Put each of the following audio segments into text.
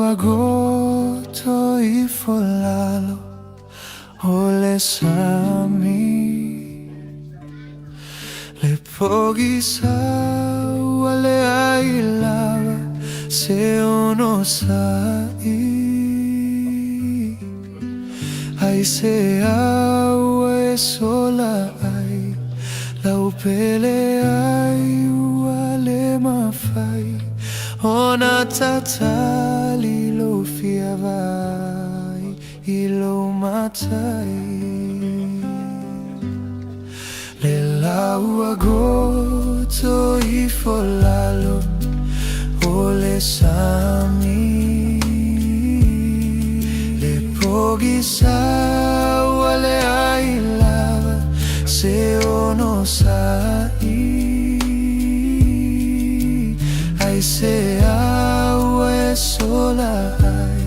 ua goto ifo lalo o le sami. Le pogisa ua leai lava se onosai. Aisea ua e sola ai lau pele ai ua le mafai ona tatali lou fia vaai i lou matai. Le la ua goto ifo lalo o le sami. Le pogisa ua leai lava se onosai. Aisea ua e sola ai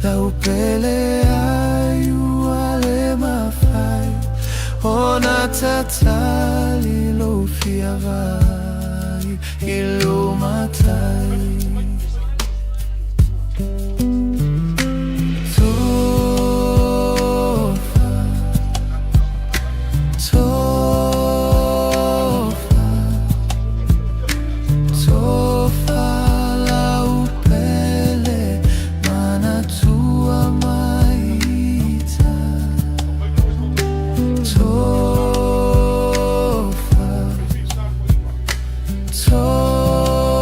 lau pele ai ua le mafai ona tatali lou fia vaai i lou matai. Tofa, tofa, tofa lau pele manatua mai ita. Tofa, tofa,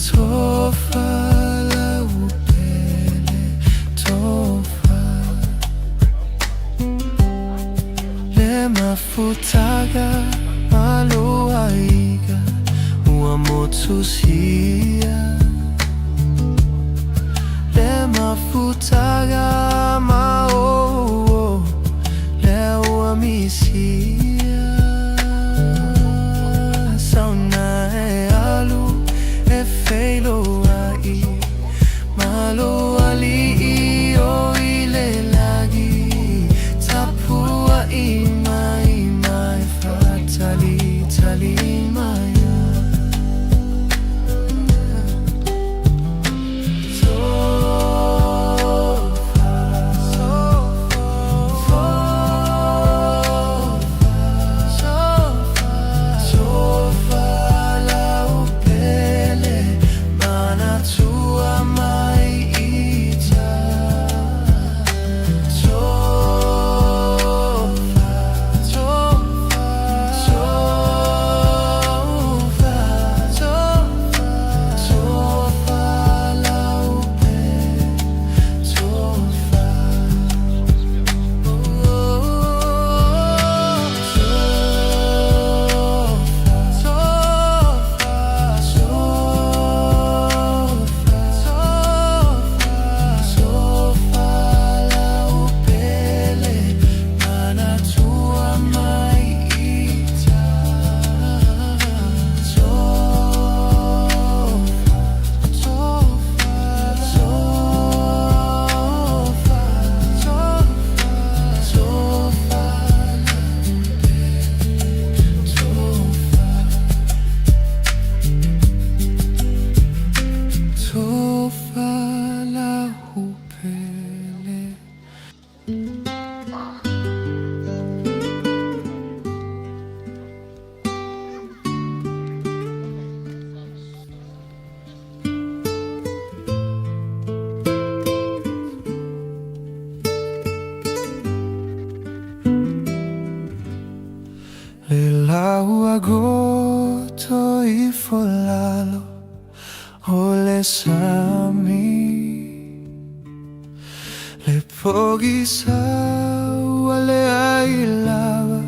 tofa lau pele, tofa. Le mafutaga ma lou aiga ua motusia. Le mafutaga ma ou lea ua misia. Sauna e alu e feiloai ma lou alii o i le lagi. Tapuai mai ma e faatalitali mai. Tofa, tofa, tofa lau pele manatua mai ita. Tofa, tofa, tofa, tofa, tofa lau pele, tofa. Tofa, tofa, tofa, tofa lau pele manatua mai ita. Tofa, tofa, tofa, tofa, tofa lau pele, tofa. Tofa lau pele. Le la ua goto ifo lalo o le sami. Le pogisa ua leai lava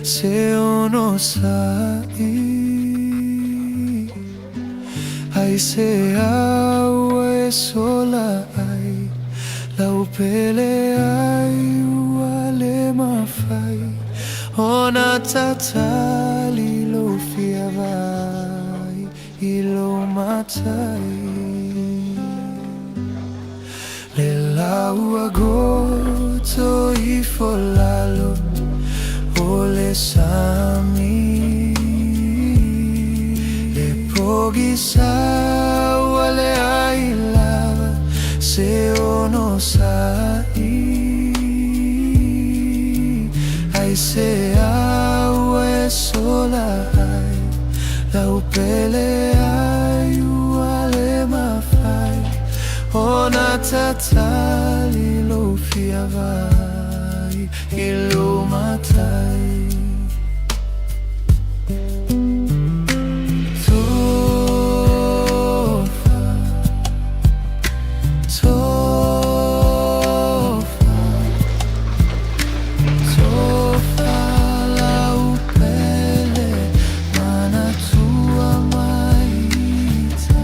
se onosai. Aisea ua e sola ai lau pele ai ua le mafai ona tatali lou fia vaai i lou matai. Le la ua goto ifo lalo o le sami. Le pogisa e sola ai Lau pele ai ua le mafai Ona tatali lou fia vaai i lou matai Tofa, tofa, tofa lau pele manatua mai ita.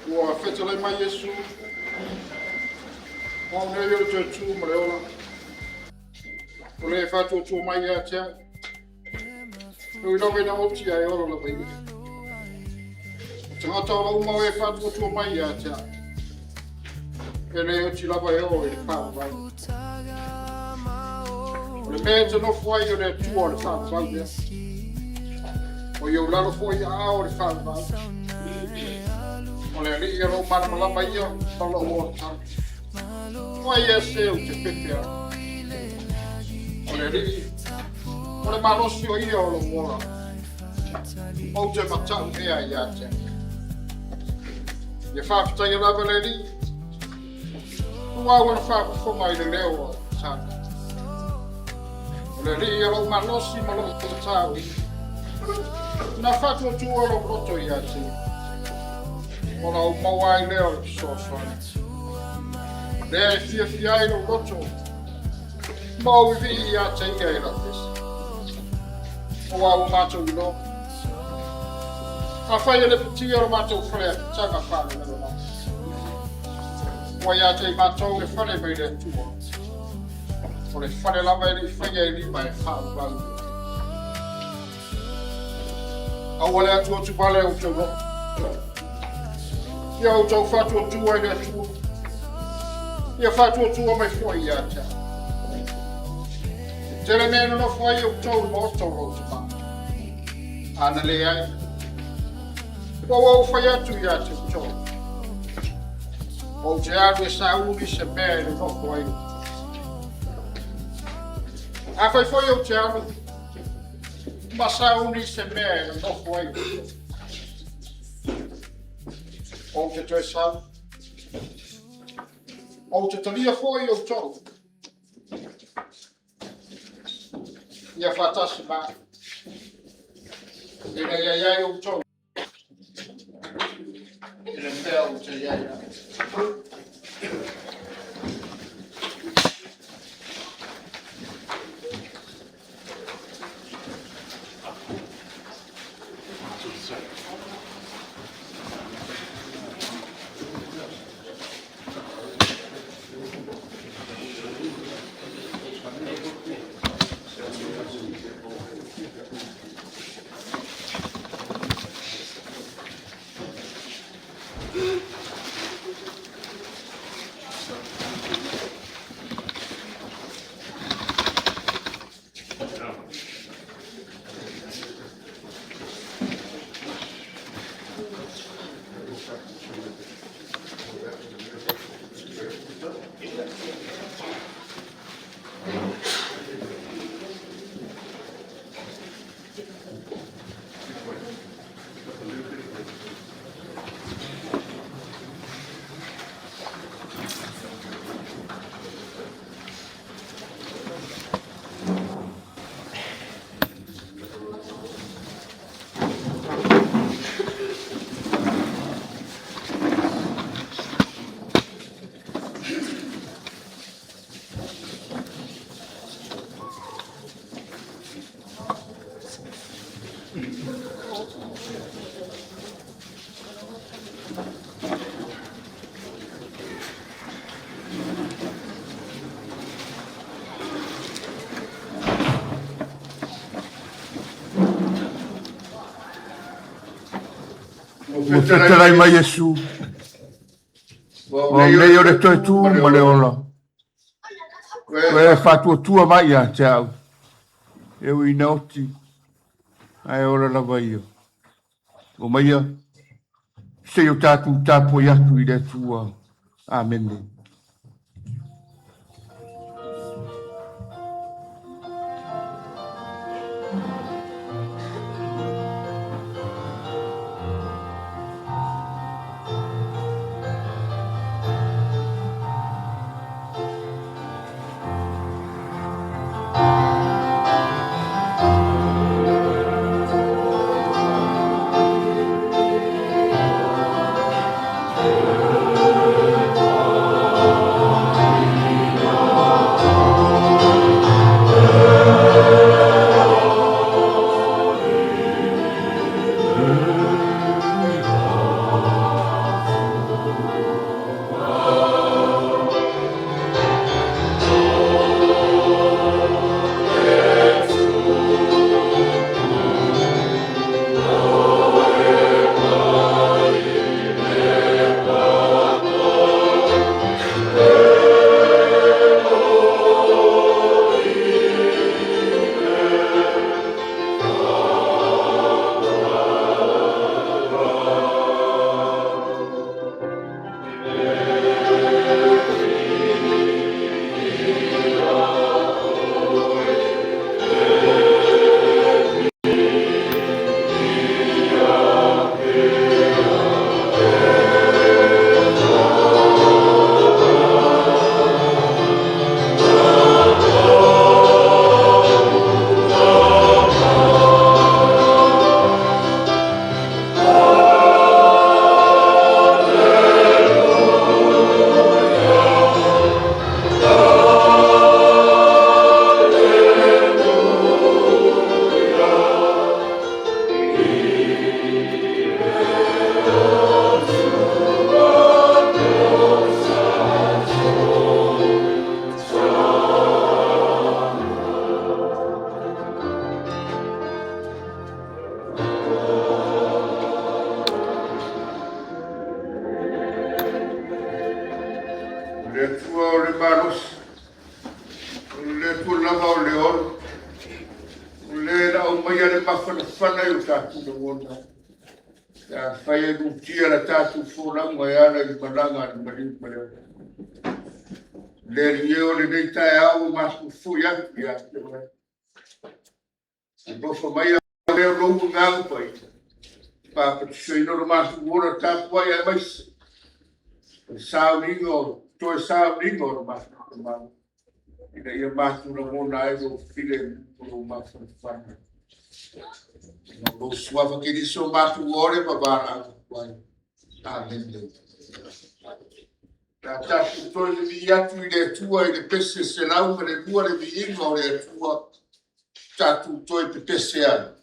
Ua fetalai mai Iesu, o au nei o le toe tu ma le ola, o le faatuatua mai ia te au. E ui lava ina oti ae ola lava ia. O tagata ola uma o e faatuatua mai ia te au. E le oti lava e oo i le faavavau. O le mea e te nofo ai o le Atua o le faavavau lea. O i ou lalo foi i aao o le faavavau. O le Alii o lou malamalama ia ma lou olataga. O ai ea se ou te fefe ai? O le Alii, o le malosi o ia o lou ola. Ou te matau ea ia te au. Ia faafetaia lava le Alii. Ua au ona faafofoga i le leo o Sata. O le Alii o lou malosi ma lou tatau. Na faatuatua lou loto ia te ia. Ona ou maua ai lea o le fesoasoani. Lea e fiafia ai lou loto, ma ou vivii ia te ia i lau pese. Aua ua matou iloa. Afai e lepetia lo matou fale apitaga faalelalolagi, ua ia te i matou le fale mai le Atua, o le fale lava e le i faia e lima e faavavau. Aua le atuatu vale outou loto. Ia outou faatuatua i le Atua. Ia faatuatua mai foi ia te au. E tele mea e nonofo ai outou i le maota o lou tama. A na leai, ua ou fai atu ia te outou. Ou te alu e sauni se mea e nonofo ai outou. Afai foi ou te alu, ma sauni se mea e nonofo ai outou. Ou te toe sau, ou te talia foi outou, ia faatasi ma au, ina ia i ai outou i le mea ou te i ai ai. Ua fetalai mai Iesu, o au nei o le toe tu ma le ola. O e faatuatua mai ia te au, e ui ina oti, ae ola lava ia. Omaia, se i o tatou tapuai atu i le Atua. Amene. O le Atua o le malosi, o le Atua lava o le ola, o le na aumaia le mafanafana i o tatou lagona, pe afai e lutia la tatou folauga e ala i le malaga a le maliu ma le ola. Le Alii e o lenei taeao ua matou foi atu ia te oe. Alofa mai oe o lou Agaga Paia, papatisoina lo matou ola tapuai aemaise o le sauniga o toe sauniga o le matou tamau, ina ia matou lagona ai lou filemu ma lou mafanafana. Ma lou suafa Keriso matou ole ma valaau atu ai. Amene. La tatou toe vivii atu i le Atua i le pese 102 le viiga o le Atua, tatou toe pepese ai.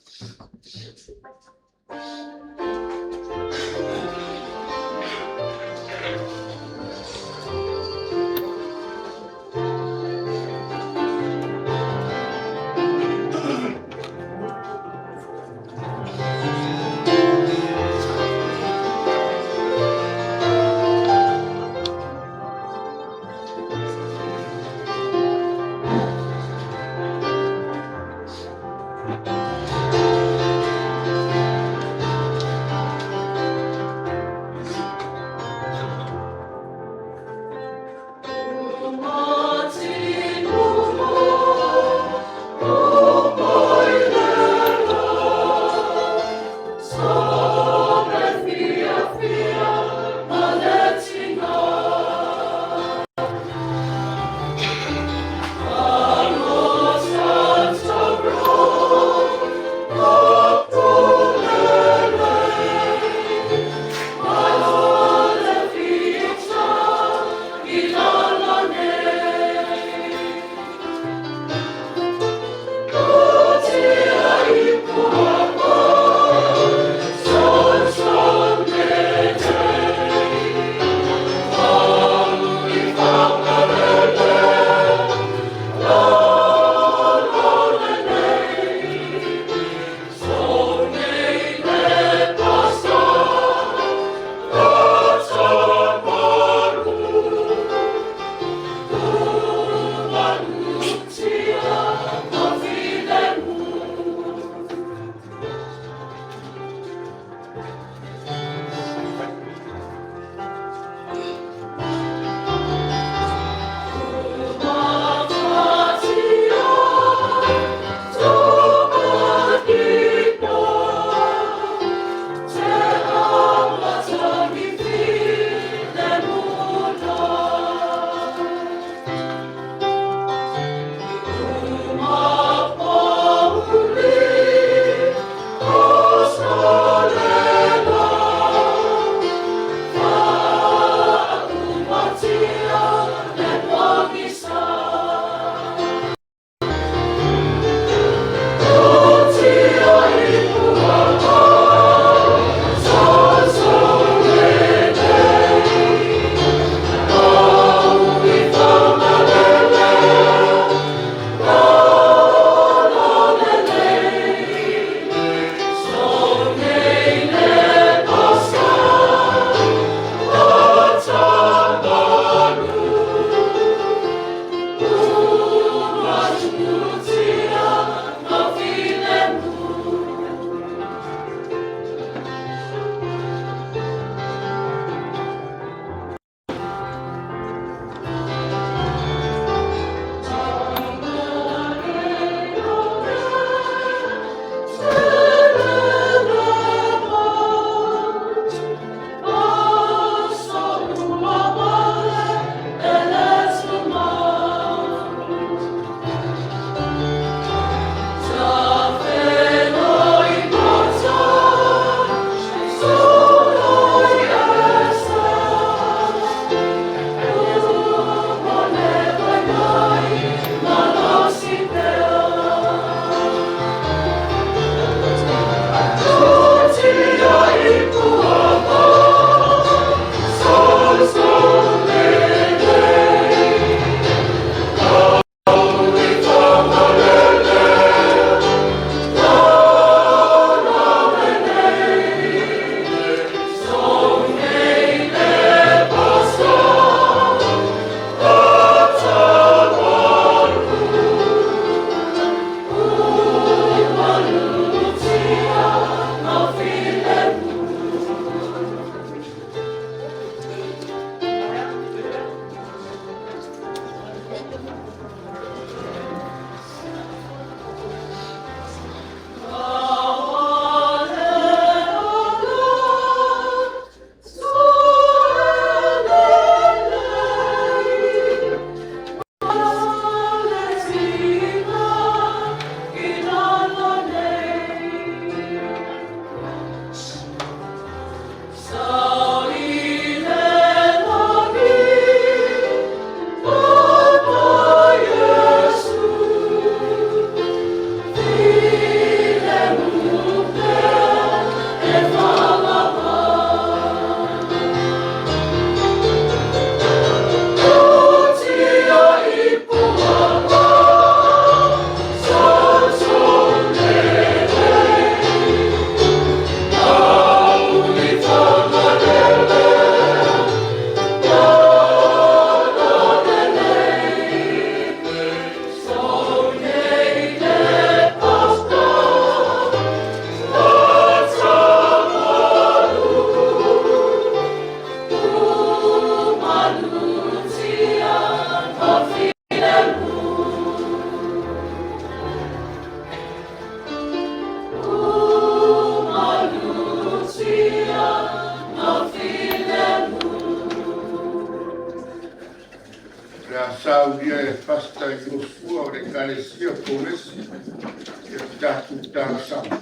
le a saunia e Pastor Iosua o le Ekalesia o Kolesi ia le tatou talosaga.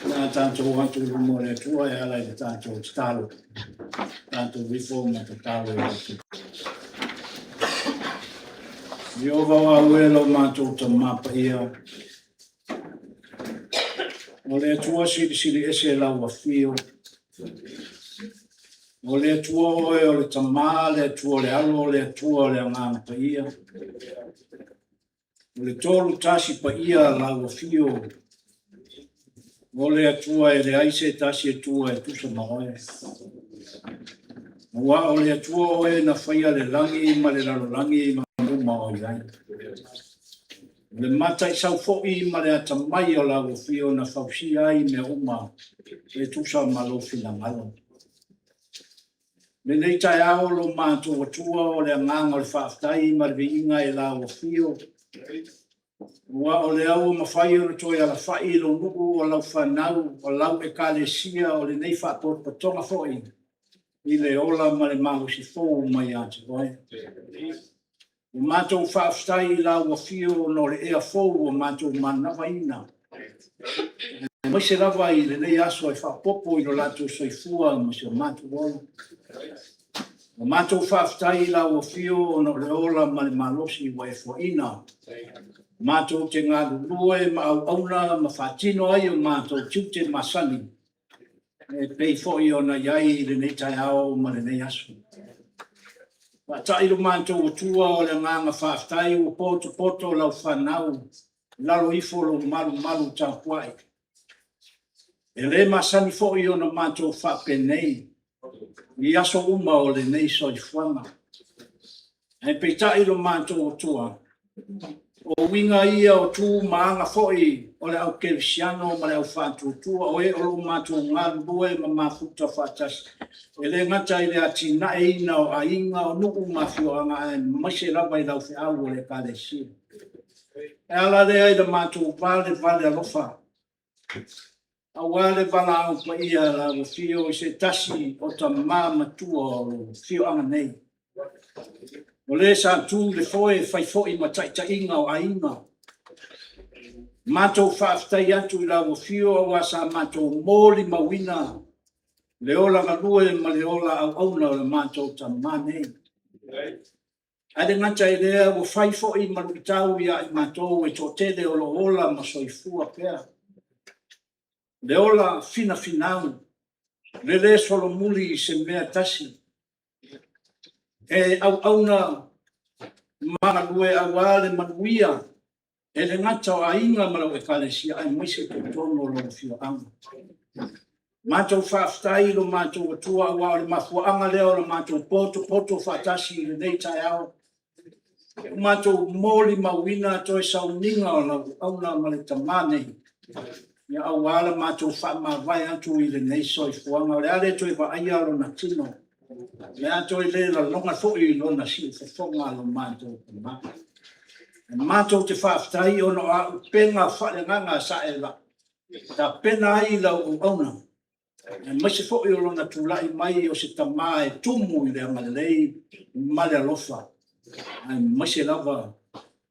Na tatou atu i luma o le Atua e ala i le tatou tatalo. Tatou ifo ma tatalo i le Atua. Ieova o au e lo matou Tamā Paia, o le Atua silisili ese lau afio, o le Atua oe o le Tamā, le Atua o le Alo, o le Atua o le Agaga Paia, o le Tolu Tasi Paia lau afio, o le Atua e leai se tasi Atua e tusa ma oe. Aua o le Atua oe na faia le lagi ma le lalolagi ma mea uma o i ai. O le mataisau foi ma le atamai o lau afio na fausia ai mea uma e tusa ma lou finagalo. Lenei taeao lo matou Atua o le agaga o le faafetai ma le viiga i lau afio, aua o lea ua mafai ona toe alafai lou nuu o lau fanau, o lau Ekalesia, o lenei faapotopotoga foi i le ola ma le malosi fou mai ia te oe. Ua matou faafetai i lau afio ona o le ea fou ua matou manavaina, aemaise lava i lenei aso e faaopoopo i lo latou soifua ma si o matou ola. Ua matou faafetai i lau afio ona o le ola ma le malosi ua e foaina matou te galulue ma auauna ma faatino ai o matou tiute masani e pei foi ona i ai i lenei taeao ma lenei aso. Faata'i lo matou Atua o le agaga faafetai ua potopoto lau fanau i lalo ifo o lou malumalu tapuai. E le masani foi ona matou faapenei i aso uma o lenei soifuaga. Ae peitai lo matou Atua, o uiga ia o tu ma aga foi o le au kerisiano ma le au faatuatua, o e o lo o matou galulue ma mafuta faatasi, e le gata i le atinaeina o aiga, o nuu ma afioaga, aemaise lava i laufeau o le Ekalesia. E ala lea i le matou valevale alofa, aua le valaau paia a lau afio i se tasi o tama matua o le afioaga nei, o le sa tu i le foe e fai foi ma taitaiga o aiga. Matou faafetai atu i lau afio aua sa matou molimauina le ola galue ma le ola auauna o le matou tama nei. Ae le gata i lea, ua fai foi ma luitau ia i matou e toatele o lo o ola ma soifua pea. Le ola finafinau, le le solomuli i se mea tasi, e auauna ma galue aua le manuia e le gata o aiga ma lau Ekalesia, aemaise totonu o lou afioaga. Matou faafetai i lo matou Atua, aua o le mafuaaga lea o le matou potopoto faatasi i lenei taeao. Ua matou molimauina toe sauniga o lau auauna ma le tama nei, ia aua le matou faamavae atu i lenei soifuaga. O le a le toe vaaia lona tino, o le a toe le lagona foi lona siufofoga lo matou tama. E matou te faafetai ona o auupega faaleagaga sa e tapena ai lau auauna, aemaise foi o lona tulai mai o se tama e tumu i le agalelei ma le alofa, aemaise lava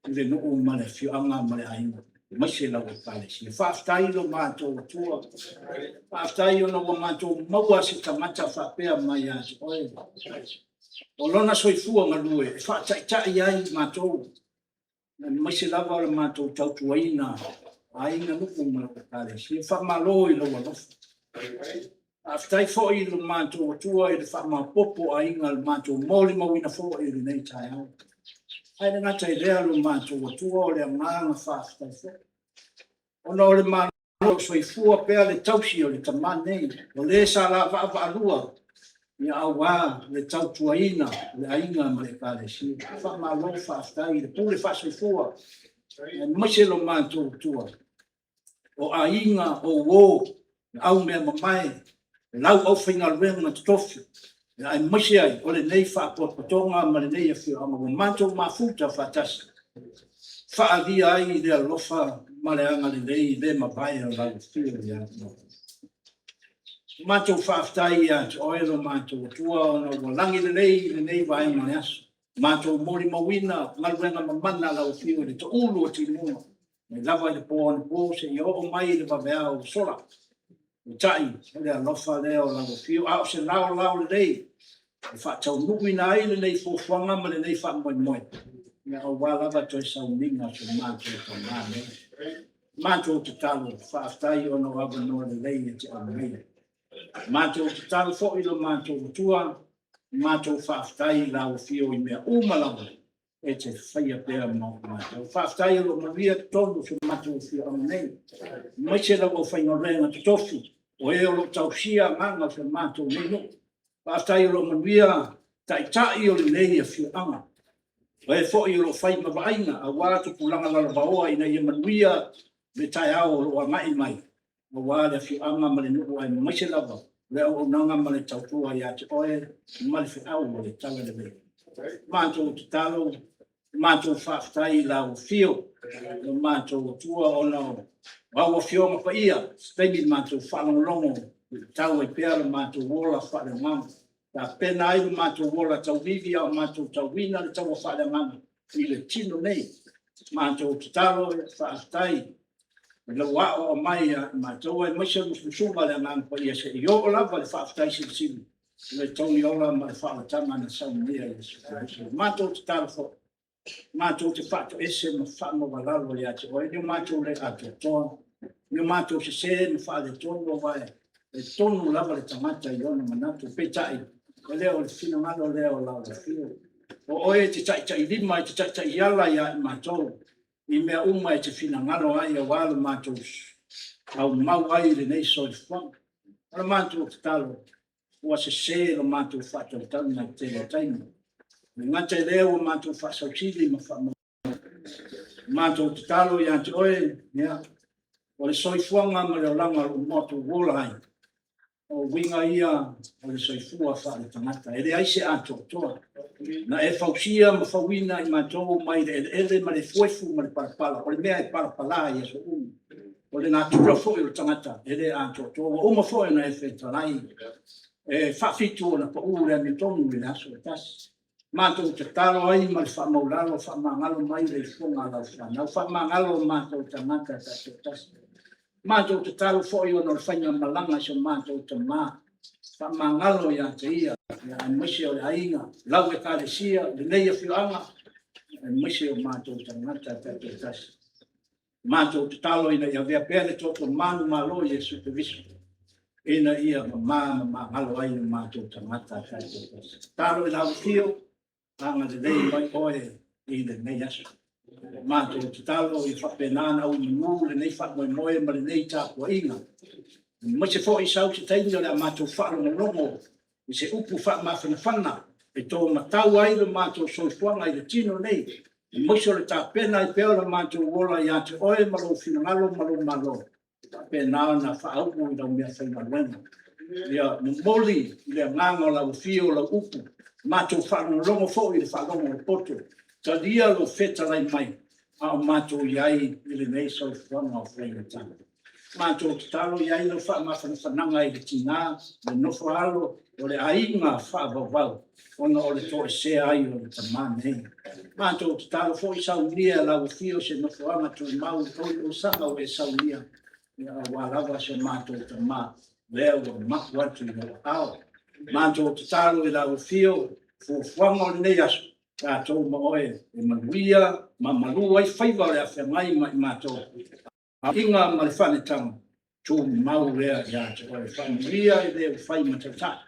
i le nuu ma le afioaga ma le aiga, aemaise lau Ekalesia. Faafetai lo matou Atua, faafetai ona ua matou maua se tagata faapea mai ia te oe. O lona soifua galue e faataitai ai matou, aemaise lava o le matou tautuaina aiga, nuu ma lau Ekalesia. Faamalo i lou alofa. Faafetai foi i lo matou Atua i le faamaopoopo o aiga i le matou molimauina foi i lenei taeao. Ae le gata i lea lo matou Atua, o le agaga faafetai foi ona o le malo o soifua pea le tausi o le tama nei, o le sa vaavaalua aua le tautuaina o le aiga ma le Ekalesia. Faamalo faafetai i le pule faasoifua, aemaise lo matou Atua, o aiga, o uo, le aumeamamae, lau aufaigaluega totofi, aemaise ai o lenei faalapotopotoga ma lenei afioaga ua matou mafuta faatasi. faaalia ai le alofa ma le agalelei le mavae o lau Afio ia te oe. Matou faafetai ia te oe lo matou Atua ona ua lagi lelei i lenei vaega o le aso. Matou molimauina galuega mamana a lau Afio i le toulu o timuga, mai lava i le po anapo seia oo mai i le vaveao ua sola. Peitai, o le alofa lea o lau Afio, a o se laolao lelei e faataunuuina ai lenei fuafuaga ma lenei faamoemoe, aua lava toe sauniga o si o matou tama nei. Matou tatalo, faafetai ona o avanoa lelei e te aumaia. Matou tatalo foi i lo matou Atua, matou faafetai i lau Afio i mea uma lava e te faia pea mo matou. Faafetai o lo o manuia totonu o si o matou afioaga nei, aemaise lau aufaigaluega totofi, o e o lo o tausia agaga o si o matou nei nuu. Faafetai o lo o manuia taitai o lenei afioaga, o e foi o lo o fai ma vaaiga aua tupulaga lalovaoa ina ia manuia le taeao o lo o agai mai aua le afioaga ma le nuu, aemaise lava le auaunaga ma le tautua ia te oe ma le feau o le Talalelei. Matou tatalo, matou faafetai i lau Afio lo matou Atua ona o au Afioga Paia, se taimi matou faalogologo tau ai pea lo matou ola faaleagaga. Tapena ai lo matou ola tauivi a o matou tauina le taua faaleagaga i le tino nei. Matou tatalo, faafetai i lou aoao mai ia i matou, aemaise o le musumusuga a le Agaga Paia seia oo lava i le faafetai silisili i le togiola ma le faaolataga na saunia e Iesu Keriso. Matou tatalo foi, matou te faatoese ma faamaualalo ia te oe i o matou le atoatoa, i o matou sese ma faaletonu, aua e tonu lava le tagata i ona manatu, peitai, e le o le finagalo lea o lau Afio. O oe e te taitailima, e te taitaiala ia i matou i mea uma e te finagalo ai aua lo matou aumau ai i lenei soifuaga. O le matou tatalo, ua sese lo matou faatautaga i le tele o taimi. E le gata i lea ua matou faasausili ma faamaualalo. Matou tatalo ia te oe, ia, o le soifuaga ma le olaga o lo o matou ola ai, o uiga ia o le soifua faaletagata, e leai se atoatoa. Na e fausia ma fauina i matou mai le eleele ma le efuefu ma le palapala, o le mea e palapala i aso uma. O le natura foi o le tagata e le atoatoa. Ua uma foi ona e fetalai, e faafitu ona pau le amiotonu i le aso e tasi. Matou tatalo ai ma le faamaualalo, faamagalo mai le ifoga a lau fanau, faamagalo matou tagata taitoatasi. Matou tatalo foi ona o le faigamalaga a si o matou tama, faamagalo ia te ia, aemaise o le aiga, lau Ekalesia, lenei afioaga, aemaise o matou tagata taitoatasi. Matou tatalo ina ia avea pea le toto manumalo o Iesu Keriso ina ia mama ma magalo ai o matou tagata taitoatasi. Tatalo i lau afio, agalelei mai oe i lenei aso. Matou tatalo ia faapena ona auomanu lenei faamoemoe ma lenei tapuaiga, aemaise foi sau se taimi o le a matou faalogologo i se upu faamafanafana e tomatau ai lo matou soifuaga i le tino nei, aemaise o le tapena ai pea o lo matou ola ia te oe ma lou finagalo ma lou Malo, faapena ona faauu i lau meafaigaluega. Ia momoli i le agaga o lau afio lau upu, matou faalogologo foi i le faalogo a le poto, talia lou fetalai mai a o matou i ai i lenei soifuaga o faigata. Matou tatalo i ai lau faamafanafanaga i le tina, le nofo a alo o le aiga faavauvau ona o le toesea ai o le tama nei. Matou tatalo foi saunia e lau afio se nofoaga tumau i tolu tausaga ua e saunia, aua lava si o matou tama lea ua mapu atu i lou aao. Matou tatalo i lau afio, fuafuaga o lenei aso, tatou ma oe e manuia ma malu ai faiva o le a feagai ma i matou. Aiga ma le faaneetaga, tumau lea ia te oe. Faamanuia i le ua fai ma taitai,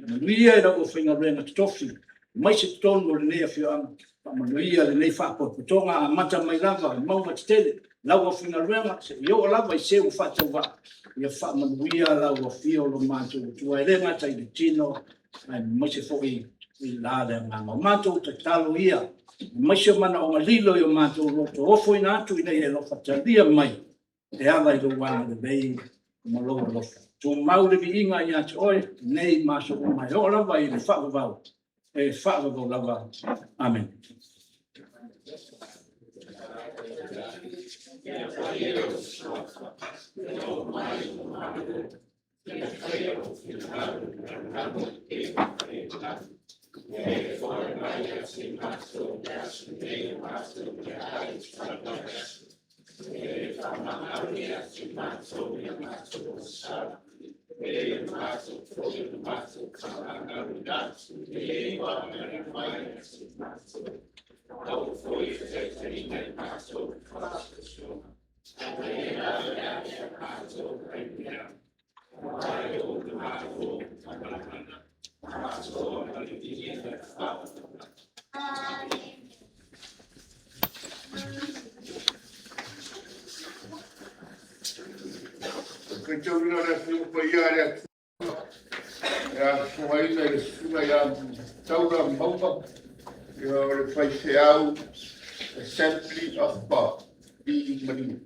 manuia i lau aufaigaluega totofi, aemaise totonu o lenei afioaga. Faamanuia lenei Faalapotopotoga amata mai lava i mauga tetele, lau aufaigaluega seia oo lava i se ua faatauvaa. Ia faamanuia lau afio lo matou Atua, e le gata i le tino aemaise foi i la le agaga. O matou tatalo ia, aemaise o manaoga lilo i o matou loto ofoina atu ina ia e alofa talia mai e ala i lou agalelei ma lou alofa. Tumau le viiga ia te oe nei ma aso uma e oo lava i le faavavau, e faavavau lava. Amene. Faitauina le Afioga Paia a le Atua e asoaina i le susuga ia Taula Mauga, ia o le faifeau Assembly of God i Maliu.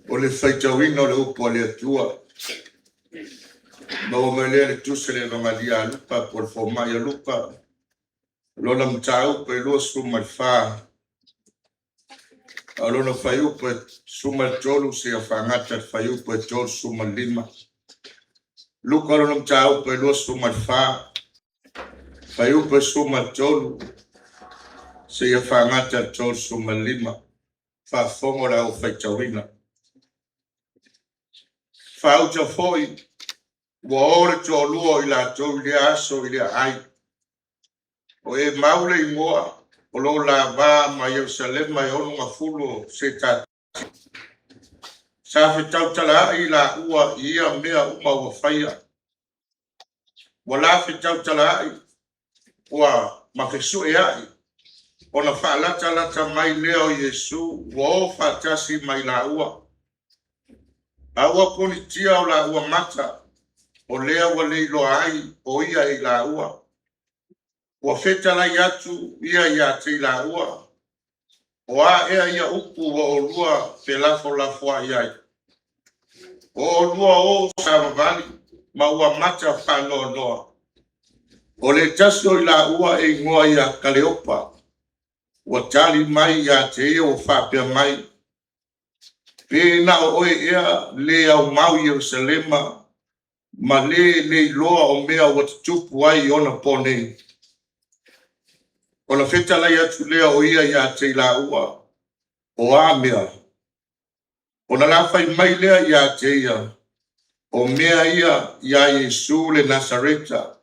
O le faitauina o le upu a le Atua, maua mai lea le tusi a le Evagalia a Luka po o le Fomai a Luka, lona mataupu e 24, a o lona fuaiupu e 13 seia faagata i le fuaiupu e 35. Luka lona mataupu e 24, fuaiupu e 13 seia faagata i le 35. Faafofoga o le au faitauina. Faauta foi, ua o le toalua o i latou i lea aso i lea ai. O Emau le igoa, o lo o la va ma Ierusalema e 60 o se Sa fetautalaai laua i ia mea uma ua faia. Ua la fetautalaai, ua ma fesueai, ona faalatalata mai lea o Iesu ua o faatasi ma i laua. A ua ponitia o laua mata, o lea ua le iloa ai o ia e i laua. Ua fetalai atu ia ia te i laua, O a ea ia upu ua oulua felafolafoai ai? O oulua o savavali ma ua mata faanoanoa. O le tasi o i laua e igoa ia Kaleopa, ua tali mai ia te ia ua faapea mai, Pe na o oe ea le aumau i Ierusalema ma le le iloa o mea ua tutupu ai i ona po nei? Ona fetalai atu lea o ia ia te i laua, O a mea? Ona la fai mai lea ia te ia, O mea ia iā Iesu le Nasareta,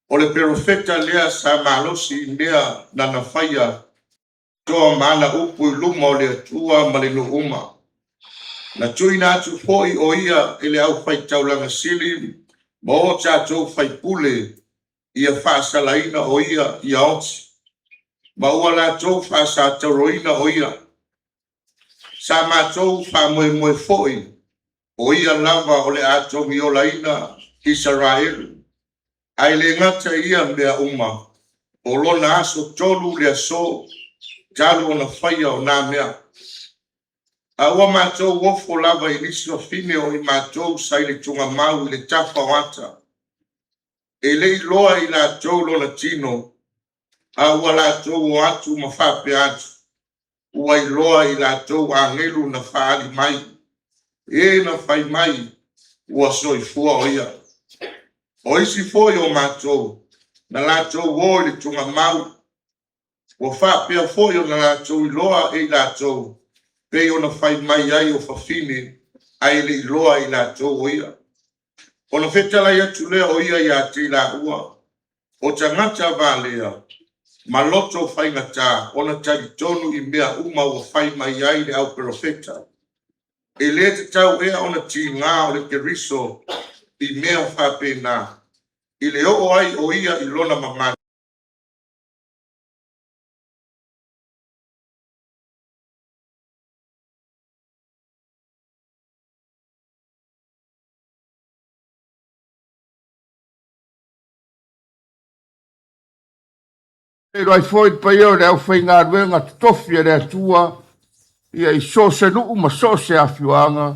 o le perofeta lea sa malosi i mea nana faia toa ma ana upu i luma o le Atua ma le nuu uma. Na tuuina atu foi o ia e le aufaitaulaga sili ma o tatou faipule ia faasalaina o ia ia oti, ma ua latou faasatauroina o ia. Sa matou faamoemoe foi o ia lava o le a togiolaina Isaraelu, ae le gata i ia mea uma, o lona aso tolu le aso talu ona faia o nā mea. A ua matou ofo lava i nisi wafine o i matou sa i le tugamau i le tafa o ata. E le iloa e i latou lona tino, a ua latou o atu ma faapea atu, ua iloa e i latou agelu na faaali mai, e na fai mai ua soifua o ia. O isi foi o matou, na latou o i le tugamau, ua faapea foi ona latou iloa e i latou, pei ona fai mai ai o fafine, ae le iloa e i latou o ia. Ona fetalai atu lea o ia ia te i laua, o tagata valea ma loto faigata ona talitonu i mea uma ua fai mai ai le au perofeta. E le tatau ea ona tiga o le Keriso i mea faapena, i le oo ai o ia i lona mamalu? Feiloai foi le paia o le aufaigaluega totofi a le Atua ia i so o se nuu ma so o se afioaga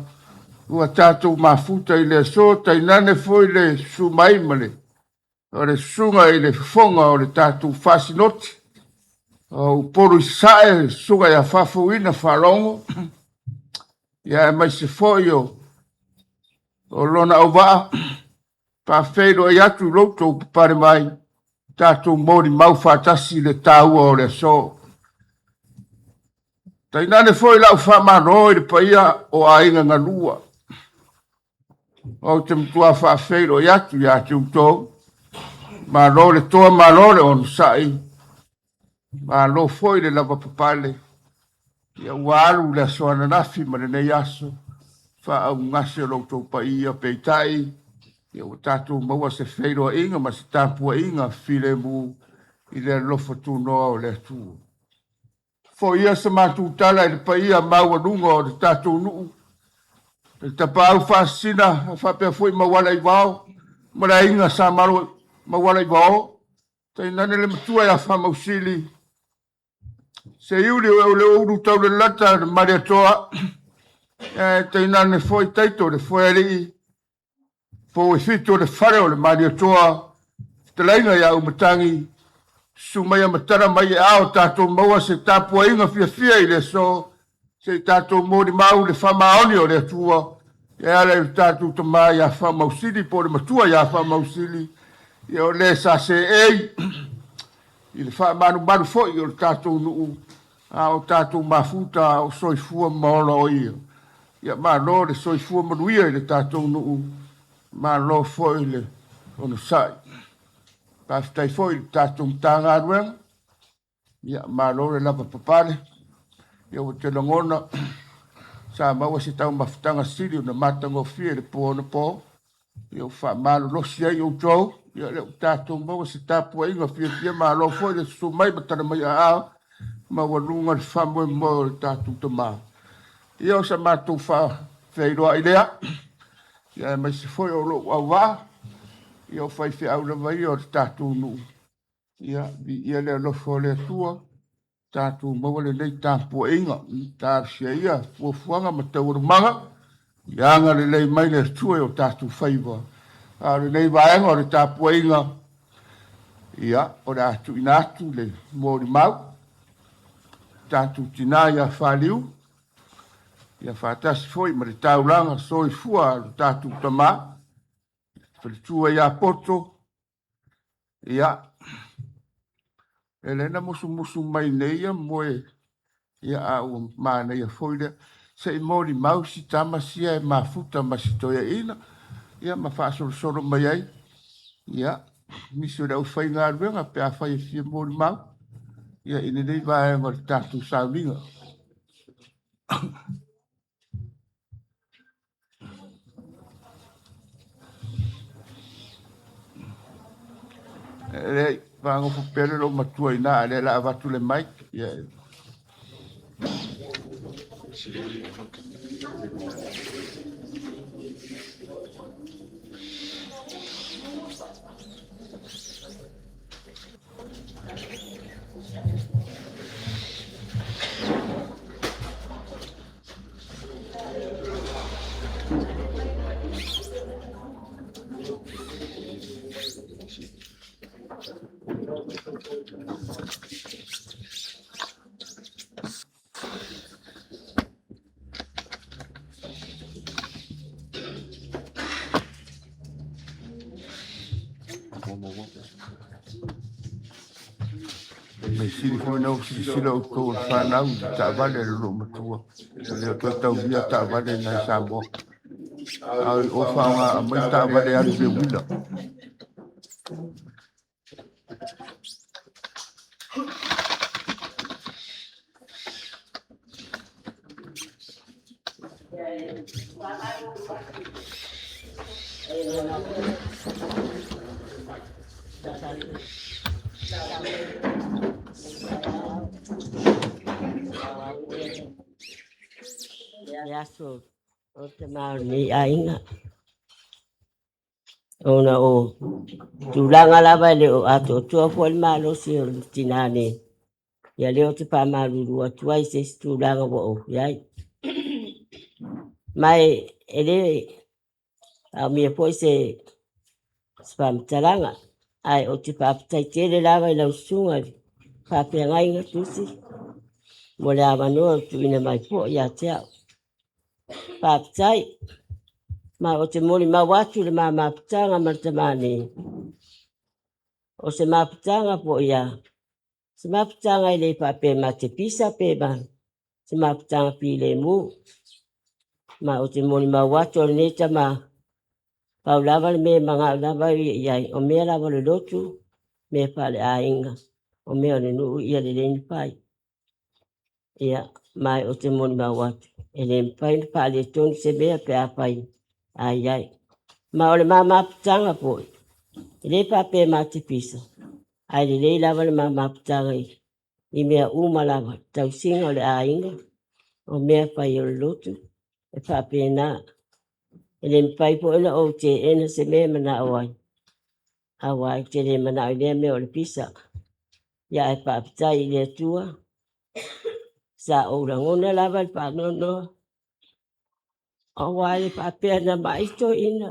ua tatou mafuta i le aso, tainane foi le susu mai ma le O le susuga i le fofoga o le tatou faasinoti o Upolu i Sasae, le susuga ia Faafouina Faalogo, ia aemaise foi o lona auvaa, faafeiloai atu i lo outou papale mai, tatou molimau faatasi i le taua o le aso. Tainane foi lau faamalo i le paia o aiga galua. Ou te matua faafeiloai atu ia te outou. Malo le toa, malo le onosai, malo foi le lavapapale. Ia ua alu le aso ananafi ma lenei aso, faaugase o lo outou paia, peitai, ia ua tatou maua se feiloaiga ma se tapuaiga filemu i le alofa tunoa o le Atua. Foia se matou tala i le paia maualuga o le tatou nuu, le Tapaau Faasisina faapea foi Mauala i Vao ma le aiga Sa Malo Mauala i Vao, tainane le matua ia Faamausili, seiuli o le ulu taulalata le Malietoa, tainane foi taito le Foealii, pou e fitu o le fale o le Malietoa, fetalaiga ia Umatagi, susu mai a matala mai e ao tatou maua se tapuaiga fiafia i le aso, se i tatou molimau le faamaoni o le Atua, e ala i le tatou tama ia Faamausili po o le matua ia Faamausili, ia o le sa seei i le faamalumalu foi o le tatou nuu, a o tatou mafuta a o soifua ma ola o ia. Ia malo le soifua manuia i le tatou nuu, malo foi le onosai. Faafetai foi i le tatou Matagaluega, ia malo le lavapapale, ia ua te lagona sa maua se taumafataga sili ona matagofie i le po anapo, ia ua faamalolosi ai outou, ia lea ua tatou maua se tapuaiga fiafia, malo foi le susu mai ma tala mai aao, maualuga le faamoemoe o le tatou tama. Ia o sa matou faafeiloai lea, ia aemaise foi o lou auvaa, ia o faifeau lava ia o le tatou nuu, ia viia le alofa o le Atua, tatou maua lenei tapuaiga, talosia ia fuafuaga ma taualumaga, ia agalelei mai le Atua i o tatou faiva. A o lenei vaega o le tapuaiga, ia o le a tuuina atu le molimau, tatou tinā ia Faliu, ia faatasi foi ma le taulaga soifua a lo tatou tama, faletua ia Poto, ia, e lea na musumusu mai nei ia moe, ia a ua manaia foi lea, se i molimau si tama sia e mafuta ma si toeaina, ia ma faasolosolo mai ai, ia, nisi o le aufaigaluega pe afai e fia molimau, ia i lenei vaega o le tatou sauniga. E leai, faagofu pea le lou matua i ina, a o lea o le a avatu le mic. Ia. Mea sili foi na ou silasila outou o le fanau i le taavale a le loomatua. E le o toe taulia taavale nai Samoa. A o faaaoga aumai taavale alu i le uila. Le aso o te ma o lenei aiga. Ona o tulaga lava e le o atoatoa foi le malosi o le tinā nei. Ia lea ou te faamalulu atu ai i se isi tulaga ua ou i ai. Ma e le aumia foi se faamatalaga. Ae ou te faafetai tele lava i lau susuga i le faafeagaiga Tusi mo le avanoa ua tuuina mai foi ia te au. Faafetai. Ma ou te molimau atu i le ma mafutaga ma le tama nei, o se mafutaga foi ia, se mafutaga e le faapea ma te pisa pe ma se mafutaga filemu. Ma ou te molimau atu o lenei tama, pau lava le mea e manao lava ia i ai, o mea lava o le lotu, mea faaleaiga, o mea o le nuu ia lelei ona fai. Ia, ma ou te molimau atu, e le mafai ona faaletonu se mea pe afai a i ai. Ma o le ma mafutaga foi, e le faapea ma te pisa, ae lelei lava le ma mafutaga i mea uma lava, tausiga o le aiga, o mea fai o le lotu, e faapena. E le mafai foi ona ou teena se mea e manao ai, aua ou te le manao i lea mea o le pisa. Ia ae faafetai i le Atua, sa ou lagona lava le faanoanoa, aua e faapea na mai toeaina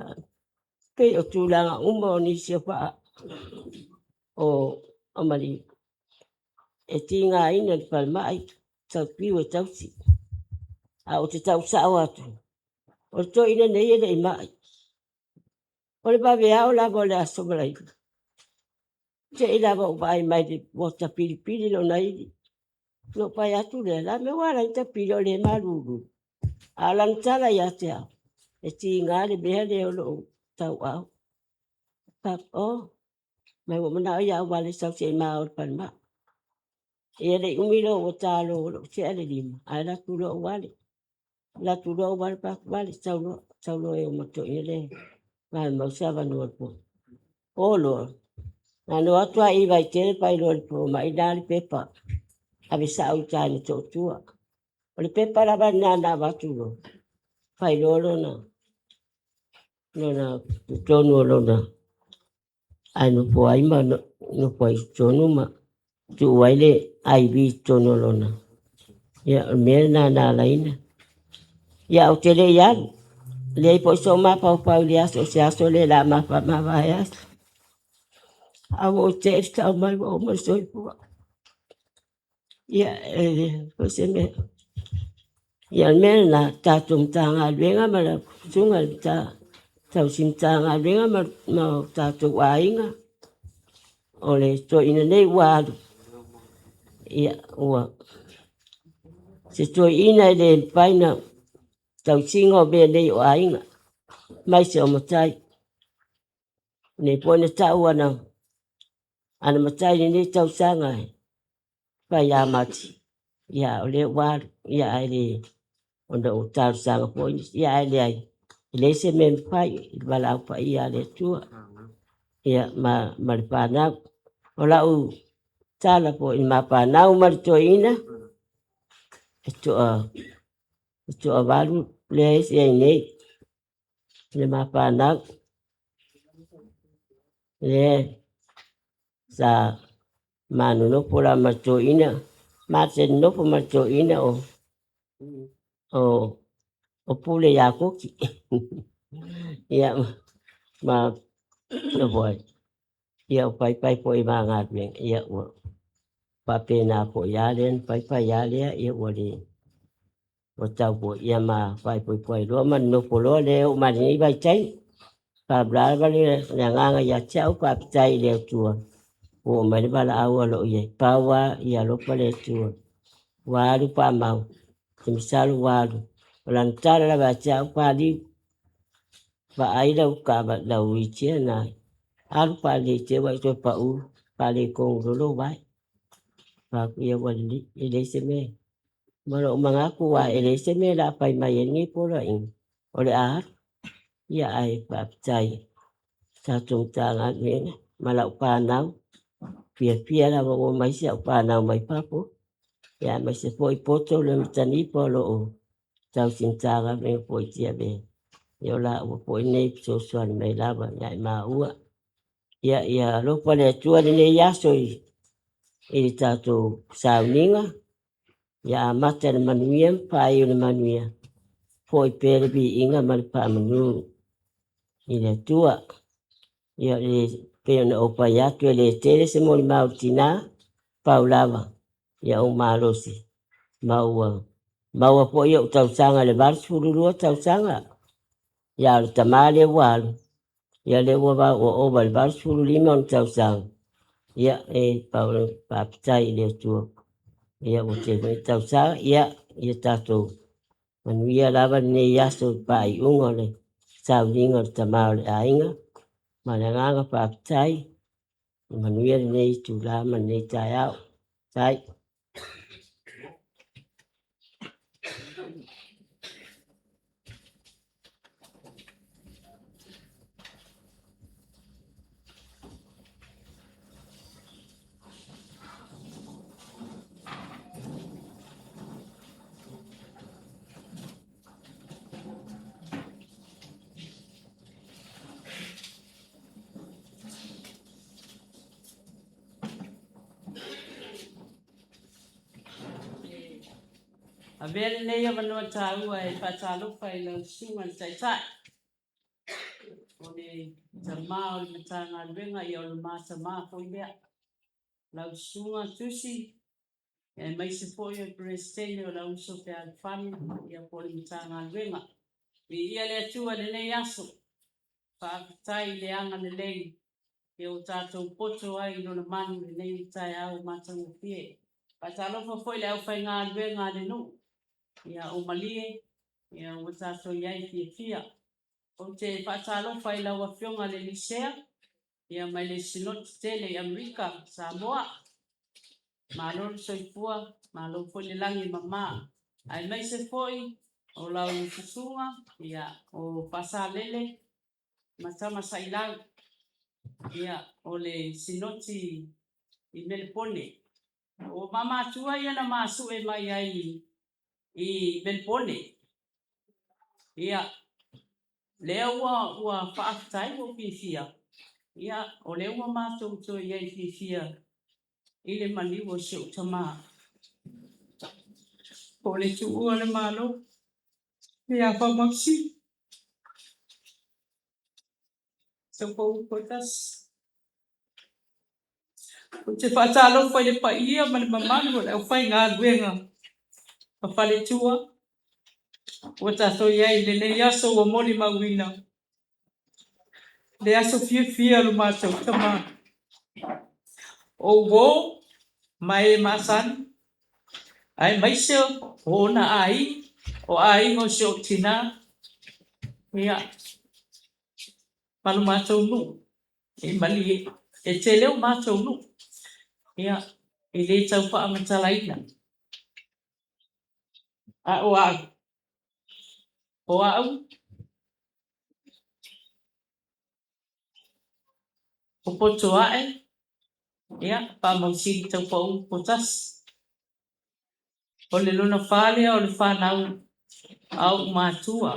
pei o tulaga uma o nisi o faa o maliu e tigaina i le falemai taufiu e tausi. A ou te tausao atu, o le toeaina nei e le i mai. O le vaveao lava o le Aso Faraile, te i lava ua vaai mai ua tapilipili lona ili. Ona ou fai atu lea, o le a le mea ua ala ai ona tapili o lea e malulu. A o lana tala ia te au, e tiga le mea lea o lou tauau. Oh, mai ua ou manao ia vale sau se i ma o i le falemai. Ia le i umi loa ua ta loa ua tea le 5, ae alu atu loa ou ale. Alu atu loa ou ale, fai atu, Vale, sau loa, sau loa e o ma le toeaina lea e vave mau se avanoa o le po. O loa, na ona o atu lava i Vaitele fai loa e le fomai lena le pepa, ave sao i uta i Motootua. O le pepa lava lena na avatu loa, fai loa lona lona totonu o lona ae nofo ai ma nofo ai i totonu ma tuu ai le IV i totonu o lona. Ia, o le mea lena na ala ai ona. Ia, ou te le i alu, leai foi sou mafaufau i le aso, o se aso lea o le a mavae aso. A ua ou te'i le tau mai ua uma le soifua. Ia, e le foi se mea. Ia, o le mea lena, le tatou Matagaluega ma lau susuga i le tausi Matagaluega ma o tatou aiga, o le toeaina nei ua alu, ia, ua se toeaina e le mafai ona tausiga o mea nei o aiga, aemaise o matai. Nei foi na tau ana matai i lenei tausaga e fai ia Mati, ia o lea ua alu, ia ae le, ona ua talosaga foi nisi, ia ae leai, e leai se mea e mafai i le valaau paia a le Atua, ia ma le fanau. O lau tala foi i le ma fanau ma le toeaina, e toavalu lea e i ai nei, le ma fanau, lea sa ma nonofo la ma le toeaina, ma te nonofo ma le toeaina o Pule ia Koki. Ia, ma nofo ai. Ia, o paepae foi ma galuega, ia, ua faapena foi lava lea na paepae lava lea, ia, ua le, ua tau foi, ia ma faaipoipo ai loa ma nonofo loa lea e oo mai lenei vaitaimi. Faapula lava le agaga ia te au, faafetai i le Atua ua oo mai le valaau o lo o i ai. Pau lava ia alofa le Atua, ua alu faamau, ou te masalo ua alu. O lana tala lava ia te au, Paliu, vaai lau taavale, lau wheelchair na, alu faalelei te i ua e toe pau, faaletonu loa lou vae. Fai atu, ia ua lelei, e leai se mea. Ma lou manatu aua e leai se mea o le a fai mai ai lenei poloaiga, o le a alu. Ia ae faafetai i tatou Matagaluega ma lau fanau, fiafia lava ua omai si au fanau mai fafo, ia aemaise foi Poto le Matanifa o lo o tausi Matagaluega foi i Tiavea. Ia o laua foi nei fesoasoani mai lava ia i maua. Ia, ia alofa le Atua i lenei aso i le tatou sauniga. Ia amata i le manuia ma faaiu i le manuia. Foi pea le viiga ma le faamanu i le Atua. Ia, le Pei ona ou fai atu e le tele se molimau i le tina, pau lava ia ou malosi ma ua maua foi ou tausaga i le 82 tausaga. Ia a o le tama lea ua alu, ia lea ua ua ova i le 85 ona tausaga. Ia e pau le faafetai i le Atua ia ua tele foi tausaga. Ia ia tatou manuia lava lenei aso i faaiuga o le sauniga o le tama o le aiga. Ma le agaga faafetai, ia manuia lenei itula ma lenei taeao. Faafetai. Avea lenei avanoa taua e faatalofa i lau Susuga i le Taitai o le tama o le Matagaluega, ia o le ma tama foi lea. Lau Susuga Tusi, aemaise foi o le Peresetene o le Auuso Fealofani, ia po o le Matagaluega. Viia le Atua i lenei aso. Faafetai i le agalelei ia ua tatou poto ai i Lona malu i lenei taeao matagofie. Faatalofa foi i le aufaigaluega a le nuu, ia o Malie, ia ua tatou i ai fiafia. Ou te faatalofa i lau Afioga i le Lusea, ia mai le Sinoti tele i Amerika, Samoa. Malo le soifua, malo foi le lagi e mama. Aemaise foi o lau susuga, ia, o Faasalele ma Tamasailau, ia, o le Sinoti i Melepone. O ma matua ia na ma sue mai ai i Melepone. Ia, lea ua ua faafetai ua ou fiafia, ia, o lea ua matou toe i ai fiafia i le maliu o si ou tama. Po o le tuua o le Malo ia Faamausili. Taupou Poutasi. Ou te faatalofa i le paia ma le mamalu o le aufaigaluega a faletua ua tatou i ai i lenei aso ua molimauina le aso fiafia o lo matou tama. O uo ma e masani, aemaise o ona aiga, o aiga o si ou tina, ia, ma lo matou nuu i Malie. E tele o matou nuu, ia, e le tau faamatalaina. A o au, o au, o Potoae, ia, Faamausili Taupau Potasi. O le lona fa lea o le fanau a ou matua,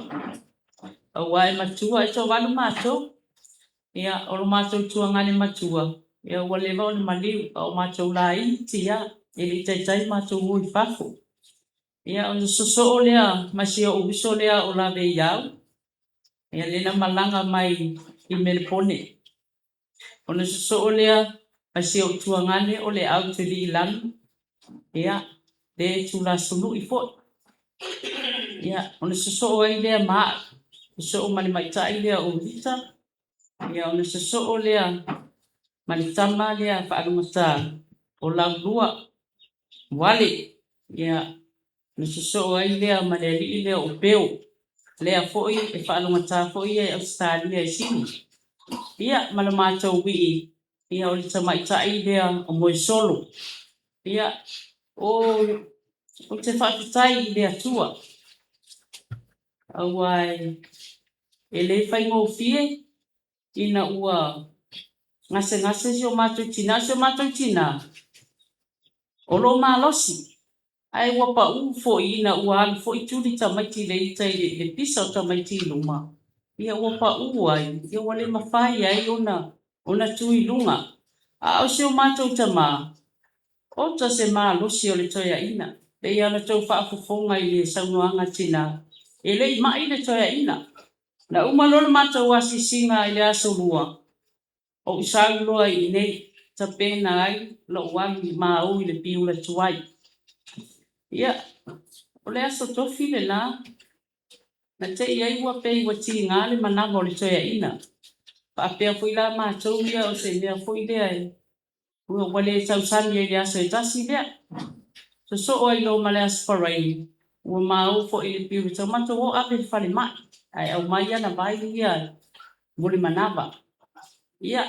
aua e matua, e toavalu matou. Ia, o lo matou tuagane matua, ia ua leva ona maliu, a o matou laiti lava, e le i taitai matou o i fafo. Ia, ona sosoo lea ma si ou uso lea o Laveiau, ia lea na malaga mai i Melepone. Ona sosoo lea ma si ou tuagane o Leau Tuliilagi, ia, lea e tulasului foi. Ia, ona sosoo ai lea ma au, sosoo ma le matai lea o Rita, ia ona sosoo lea ma le tama lea faalogata o Laulua, Uale, ia, ona sosoo ai lea ma le alii lea o Peo, lea foi e faalogata foi ia i Ausetalia i Sini. Ia, ma le matou wii, ia o le tamaitai lea o Moesolo. Ia, o, ou te faafetai i le Atua, aua e le faigofie ina ua gasegase si o matou tina. Si o matou tina, o lo o malosi, ae ua pau foi ina ua alu foi tuli tamaiti i le ita i le pisa o tamaiti i luma, ia ua pau ai, ia ua le mafai ai ona ona tu i luga. A o si o matou tama, oka se malosi o le toeaina. Pei ona outou faafofoga i le saunoaga a tina, e le i mai le toeaina. Na uma loa le matou asiasiga i le Aso Lua, Ou sau loa i inei, tapena ai lou alu i ma o i le Piula tuai. Ia, o le aso Tofi lena, na te i ai ua pei ua tiga le manava o le toeaina. Faapea foi la matou ia o se mea foi lea e ua le tausami ai i le aso e tasi lea. Sosoo ai loa ma le aso Faraile, ua ma o foi i le Piula, taumate o ave i le falemai, ae aumai ana vai ia mo le manava. Ia,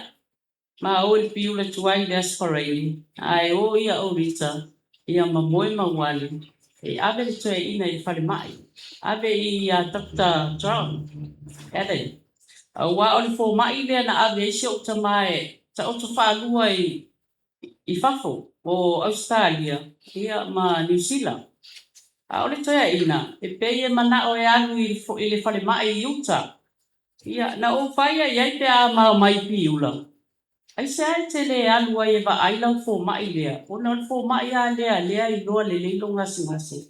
ma o i le Piula tuai i le aso Faraile, ae o ia o Rita, ia ma Moe ma Uali, e ave le toeaina i le falemai, ave i ia Dr. John Allen. Aua o le fomai lea na ave ai si ou tama e taoto faalua i fafo o Ausetalia ia ma Niu Sila. A o le toeaina, e pei e manao e alu i le falemai i uta. Ia, na ou faia i ai pe a ma omai i Piula, aisea e te le alu ai e vaai lau fomai lea, ona o le fomai lava lea lea e iloa lelei lou gasegase.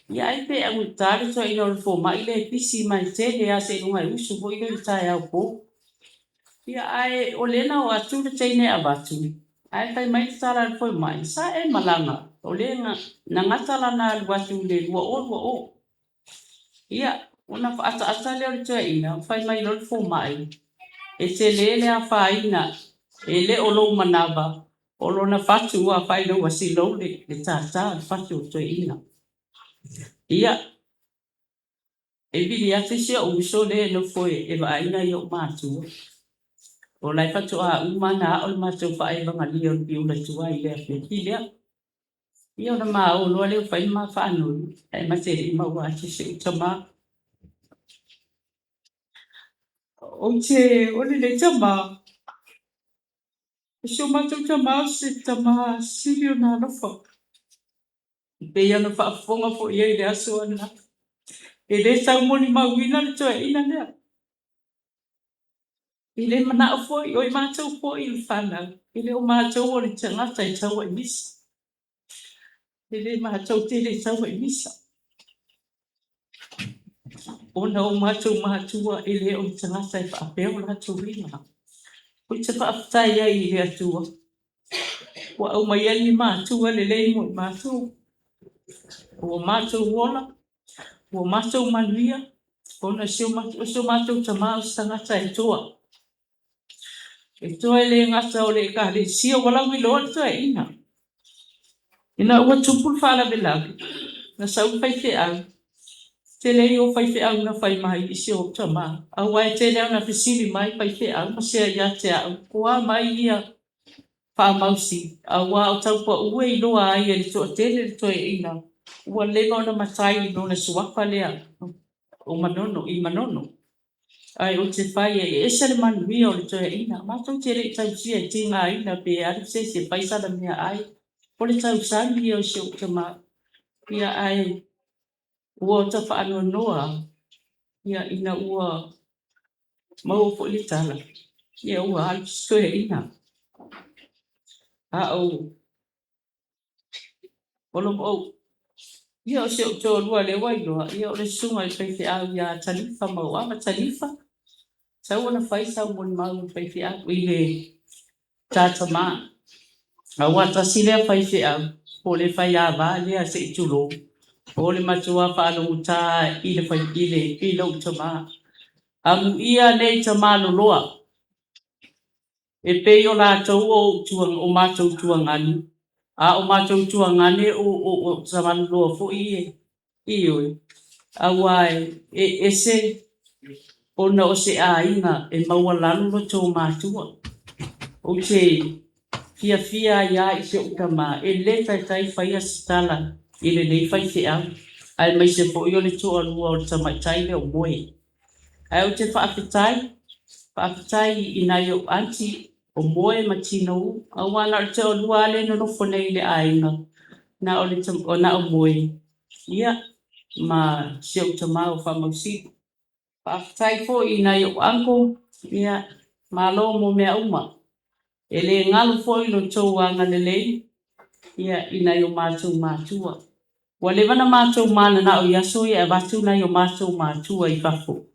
Ia ai pe augata le toeaina o le fomai lea e pisi ma e tele lava seiloga e usu foi lea i le taeao pou. Ia ae o lea na o atu le teine e avatu, ae fai mai le tala a le fomai, sa e malaga, o lea na gata lana alu atu i le 2020. Ia, ona faaataata lea o le toeaina, fai mai loa le fomai, e tele le afaina, e le o lou manava, o lona fatu ua faailoa silou le tātā o le fatu o le toeaina. Ia, e vili atu si ou uso lea e nofo e vaai nai ou matua. O la e faatoa uma ona ao le matou faaevagalia o le Piula tuai i le afiafi lea. Ia ona ma o loa lea ua fai le ma faanoi, ae ma te le i maua atu si ou tamā. Ou te, o lenei tamā, o si o matou tamā o se tamā sili ona alofa. E pei ona faafofoga foi i ai i le aso ananafi. E le tau molimauina le toeaina lea. E le manao foi, o i matou foi i le fanau, e le o matou o le tagata e taua i misa. E le matou te le taua i misa. Ona o matou matua e le o ni tagata e faapea o latou uiga. Ou te faafetai ai i le Atua ua aumaia ni matua lelei mo i matou. Ua matou ola, ua matou manuia, ona o si o matou tamā o se tagata e toa. E toa e le gata o le ekalesia, ua lauiloa le toeaina. Ina ua tupu le faalavelave, na sau le faifeau, tele ia o faifeau na fai mai i si ou tamā, aua e tele lava ona fesili mai faifeau ma sea ia te au, po o a mai ia faamausi, aua o tau pau e iloa ai e le toatele le toeaina, ua leva ona matai i lona suafa lea o Manono, i Manono. Ae ou te fai ai, e ese le manuia o le toeaina. Matou te le i tausia e tigaina pe alu se isi e fai sana meaai. O le tausami ia o si ou tamā. Ia ae ua ota faanoanoa ia ina ua maua foi le tala, ia ua alu si toeaina. A o o ia o si ou toalua lea ua iloa, ia o le susuga i le faifeau ia Talifa Mauava. Talifa, tatau ona fai sau molimau i le faifeau i le ta tamā. Aua tasi lea faifeau, po o le faiava lea se i tulou, o le matua faalogotā i le fai, i le, i lou tamā. Amuia nei tamā loloa, e pei o latou o ou tua, o matou tuagane, a o matou tuagane o tamā loloa foi e, ioe, aua e ese ona o se aiga e maualalo lo outou matua. Ou te fiafia ai lava i si ou tamā, e le taitai faia se tala i lenei faifeau, aemaise foi o le toalua o le tamaitai lea o Moe. Ae ou te faafetai, faafetai i nai ou aunty o Moe ma Tino, aua na o le toalua lava lea e nonofo nei i le aiga, na o le na o Moe, ia, ma si ou tamā o Faamausili. Faafetai foi i nai ou uncle, ia, malo mo mea uma. E le galo foi lo outou agalelei, ia, i nai o matou matua. Ua leva ona matou mananao i aso ia e avatu nai o matou matua i fafo.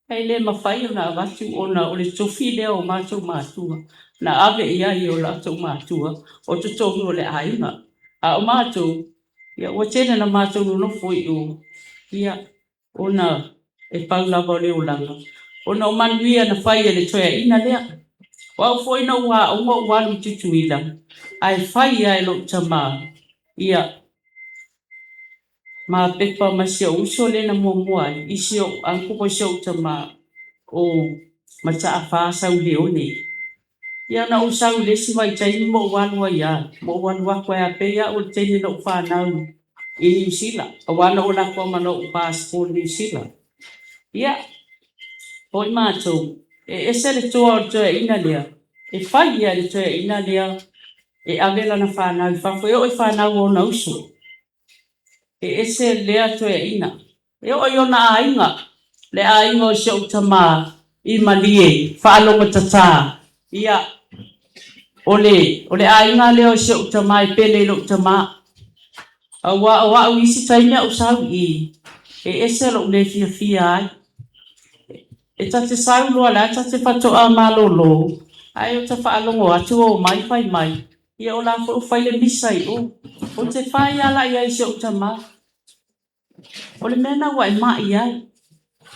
Ae le mafai ona avatu ona o le tofi lea o matou matua. na ave i ai e o latou matua o totonu o le aiga. A o matou, ia ua tele na matou nonofo i o, ia, ona e pau lava o le olaga, ona o manuia na fai e le toeaina lea. O au foi na ou aoga ou alu i Tutuila, ae fai lava e lou tama, ia, ma pepa ma si ou uso lea na muamua ai i si ou uncle po o si ou tama o Mataafa Sauleone. Ia na ou sau i le isi vaitaimi ma ou alu ai lava, ma ou alu atu ai lava pei au o le taimi na ou fanau i Niu Sila, aua na ou alu atu lava ma lou passport Niu Sila. Ia, oi matou, e ese le toa o le toeaina lea, e fai ia e le toeaina lea e ave lana fanau i fafo, e oo i fanau a ona uso. E ese lea toeaina. E oo i ona aiga, le aiga o si ou tama i Malie, faalogotatā. Ia, o le, o le aiga lea o si ou tama e pele i lou tama. Aua o au i isi taimi a ou sau i i, e ese lou le fiafia ai. E ta te sau loa la ta te faatoa malolo, ae ou te faalogo atu o omai fai mai, ia o la foi ua fai le misa i o. Ou te fai lava la i ai i si ou tama, o le mea lena ua e mai ai,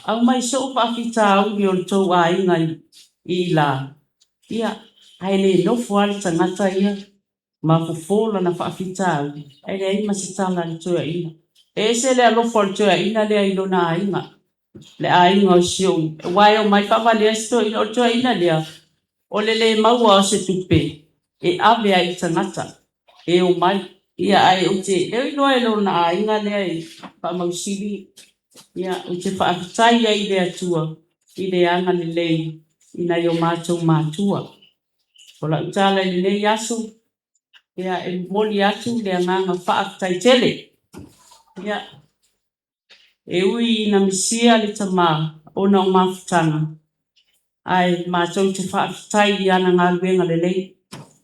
aumai soo faafitauli o le tou aiga i ila, ia, ae le nofo lava le tagata ia ma fofo lana faafitauli, ae leai ma se tala a le toeaina. E ese le alofa o le toeaina lea i lona aiga, le aiga o si ou, aua e omai faavalea si toeaina, o le toeaina lea, o le le maua o se tupe e ave ai i tagata e omai. Ia ae ou te le iloa e lona aiga lea e faamausili, ia ou te faafetai ai i le Atua i le agalelei i nai o matou matua. O lau tala i lenei aso, ia e momoli atu le agaga faafetai tele. Ia e ui ina misia le tama ona o mafutaga, ae matou te faafetai i ana galuega lelei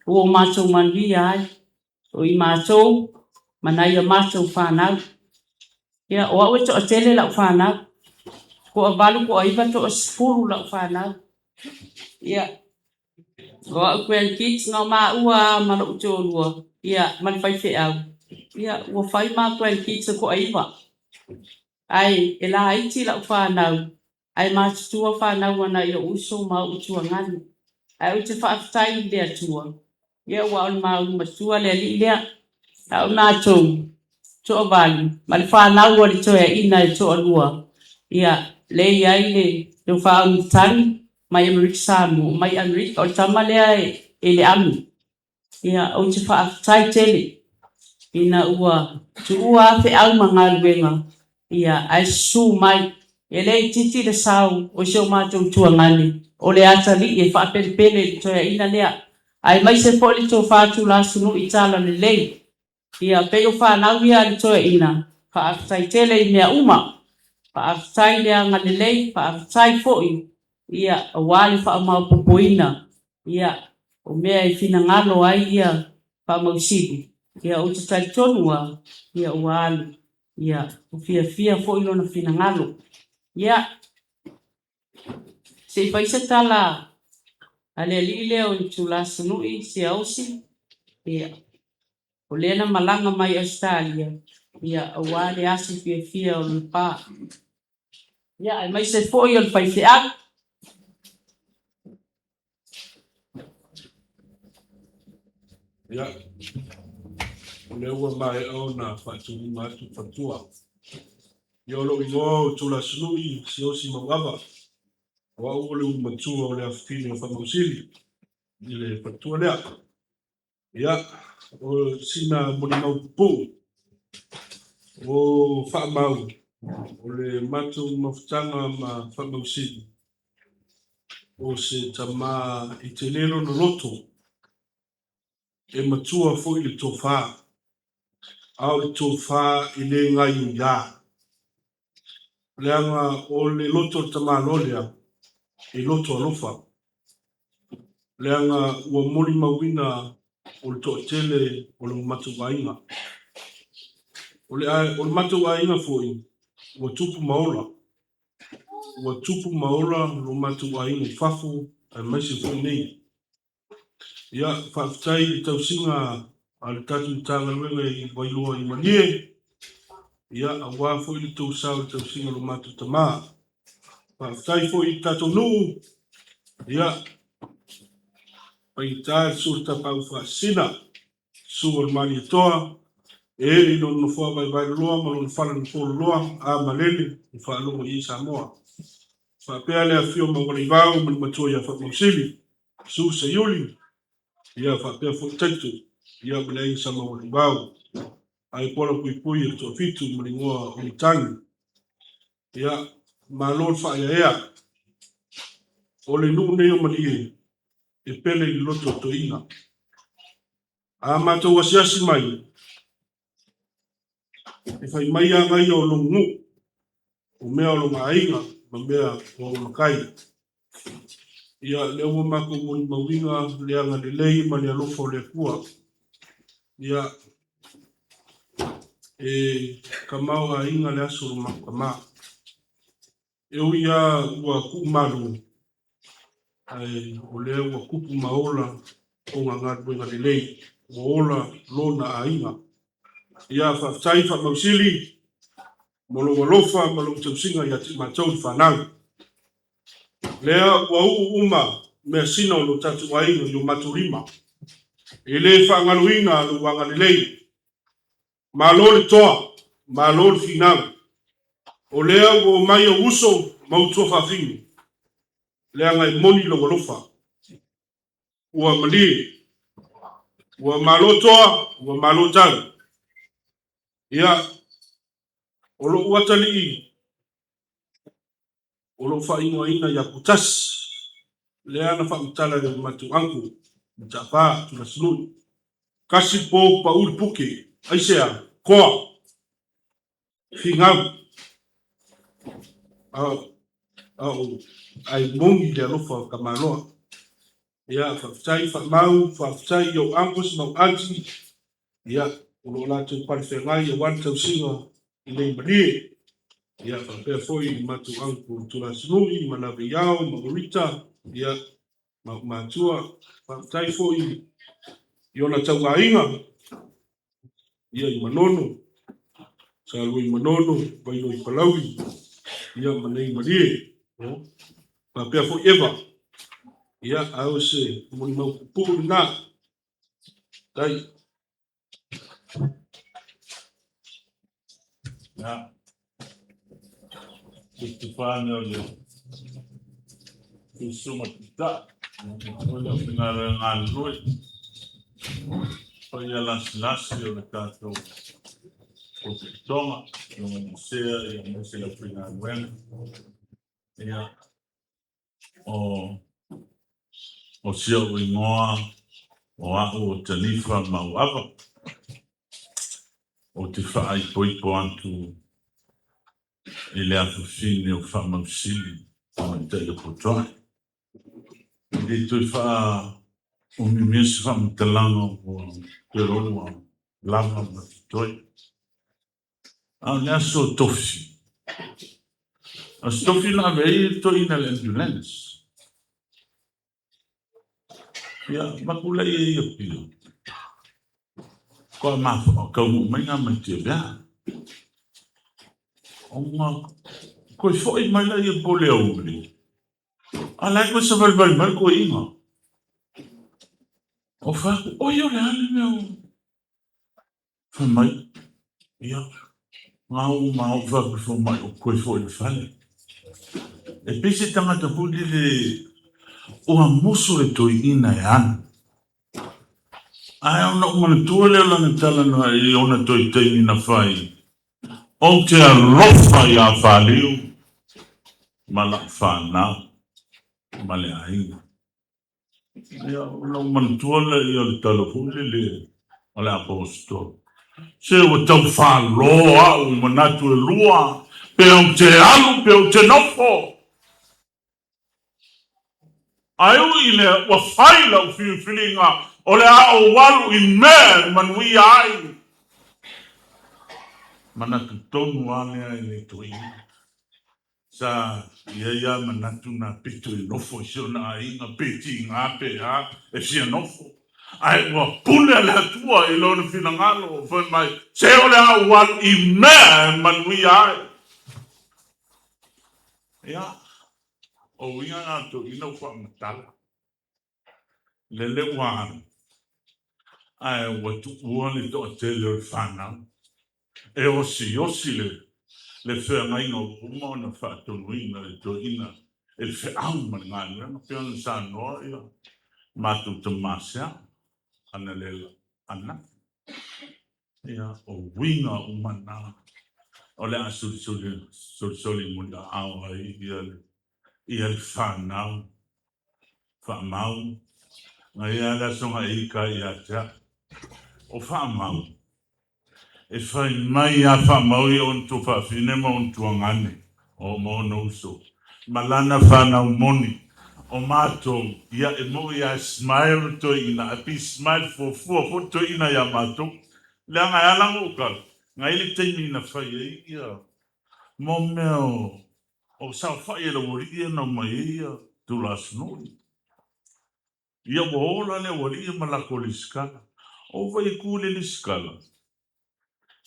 ua matou manuia ai, o i matou ma nai a matou fanau. Ia, o au e toatele lau fanau, toavalu, toaiva, toasefulu lau fanau. Ia, o au grandkids na o maua lava ma lou toalua, ia, ma le faifeau, ia, ua fai ma grandkids e toaiva. Ae e laiti lau fanau, ae matutua fanau a nai ou uso ma ou tuagane. Ae ou te faafetai i le Atua, ia aua o le mauli matua le alii lea. A o matou, toavalu, ma le fanau a le toeaina e toalua, ia, lea e i ai le Tofa Auimatagi mai Amerika Samoa, mai Amerika, o le tama lea e i le ami. Ia, ou te faafetai tele ina ua tuua lava feau ma galuega, ia, ae susu mai. E le itiiti le sao o si o matou tuagane, o le atalii e faapelepele i le toeaina lea, aemaise foi le tofa Tulasunui talalelei. Ia, pei o fanau ia a le toeaina, faafetai tele i mea uma. Faafetai le agalelei, faafetai foi, ia, aua le faamaopoopoina, ia, o mea e finagalo ai ia Faamausili, ia, ou te talitonu lava, ia, ua alu, ia, ua fiafia foi lona finagalo. Ia, se i fai se tala a le alii lea o Itulasunui Siaosi, ia, o lea na malaga mai Ausetalia, ia, aua le aso fiafia o lona pa. Ia, aemaise foi o le faifeau. Ia, o lea ua maea ona faatulima atu faletua. Ia, o lou igoa o Tulasunui Siaosi Mauava. O au o le ulu matua o le afafine o Faamausili i le faletua lea. Ia, o sina molimau pupuu o Faamau o le matou mafutaga ma Faamausili, o se tama e tele lona loto, e matua foi le tofa, a o le tofa e le gaioiā. Leaga o le loto o le tamaloa lea, e loto alofa. Leaga ua molimauina o le toatele o le matou aiga. O le, o le matou aiga foi, ua tupu ma ola. Ua tupu ma ola lo matou aiga i fafo, aemaise foi nei. Ia, faafetai i le tausiga a le tatou Matagaluega i Vailoa i Malie, ia, aua foi le tou sao i le tausiga o lo matou tama. Faafetai foi i le tatou nuu, ia, faigata le susu o le Tapaau Faasisina, susu o le Malietoa, e ele i lona nofoa vaevaeloloa ma lona fala na pololoa, a malele na faalogo i ai Samoa. Faapea le afifio o Maualaivao ma le matua ia Faamausili, susu Seiuli, ia faapea foi Taito, ia ma le aiga sa Maualaivao, ae pola puipui o le Toafitu ma le igoa o Matagi. Ia, malo le faaeaea. O le nuu nei o Malie, e pele i le loto o toeaina. A matou asiasi mai, e fai mai aga ia o lou nuu, o mea o lona aiga ma mea o ona matai. Ia, lea ua matou molimauina le agalelei ma le alofa o le Atua. Ia, e tamaoaiga le aso o lo matou tama. E ui lava ua tuumalu, ae o lea ua tupu ma ola ona galuega lelei, ua ola lona aiga. Ia, faafetai Faamausili mo lou alofa ma lou tausiga ia te matou le fanau. Lea ua uu uma measina o lo tatou aiga i o matou lima. E le faagaloina lou agalelei. Malo le toa, malo le finau. O lea ua omai ou uso ma ou tuafafine, leaga e moni lou alofa. Ua malie, ua malo toa, ua malo tau. Ia, o lou atalii, o lou faaigoaina ia Putasi, lea na faamatala e le matou uncle, Mataafa Tulasinui. Kasi po pau le puke, aisea, toa, finau, ae moni le alofa o Tamaloa. Ia, faafetai Faamau, faafetai i ou uncles ma ou aunty, ia, o lo o latou palefeagai aua le tausiga i nei malie. Ia, faapea foi i le matou uncle Tulasinui ma Laveiao ma Orita, ia, ma ou matua. Faafetai foi i ona tauaiga, ia, i Manono, Salua i Manono, Vailoa i Palauli, ia, ma nei malie. Faapea foi Eva, ia, ae o se molimau puupuu lena. Tai. Ia, tutupa ane o le tusuga tita, o le aufaigaluega galulue, paia lasilasi o le tatou potopotoga, afioga i le Sea, ia aemaise le aufaigaluega. Ia, o si ou igoa o au o Tanifa Mauava, ou te faaipoipo atu i le afafine o Faamausili Tamaitai o Potoai. E le toe faaumimia se faamatalaga ua toe ua lava ma totoe. A o le aso o tofi, aso tofi na ave ai le toeaina i le ambulance. Ia, maku lai e ia pio. Koa mafa, kaunuu mai ngā mai te vea. Ona, koe foi mai lai e po le auli. A lai koe savalivali mai koe inga. O whaku, oi o le ale mea o. Fai mai, ia, ngā o ma o whaku fai mai o koe foi le fale. E pei se tagata foi lele ua musu le toeaina e alu. Ae ona ou manatua lea o lana tala na i ona toe taimi na fai, Ou te alofa iā Faliu ma lau fanau ma le aiga. Ia, ona ou manatua lea o le tala foi lele a le Aposetolo. Se ua tau falo au i manatu e lua, pe ou te alu pe ou te nofo. Ae ui i lea, ua fai lau filifiliga o le a ou alu i mea e manuia ai. Manatu tonu lava lea e le toeaina. Sa i ai lava manatu na pito i nofo i si ona aiga, pe tiga pe a, e fia nofo. Ae ua pune le Atua i lona finagalo, fai mai, Se o le a ou alu i mea e manuia ai. Ia, o uiga na toeaina ua faamatala, lele ua alu, ae ua tuua le toatele o le fanau e osiosi le le feagaiga ua uma ona faatonuina e toeaina e le feau ma le galuega pei ona saunoa ia matou tama sea analela ananafi. Ia, o uiga uma na o le a solisoli solisoli muliaao ai ia le ia le fanau faamau na ia le aso na e ita ai ia te au. O faamau, e fai mai a faamau i ona tuafafine ma ona tuagane o ma ona uso ma lana fanau moni o matou ia e moi a smile toeaina ae pei smile fuafua foi toeaina ia matou leaga e ala ona ou tala na i le taimi na fai ai ia mo mea o saofai e le aualii ia na omai ai ia Tulasunui. Ia ua ola le aualii ma latou lisikala. O vai e tu i le lisikala,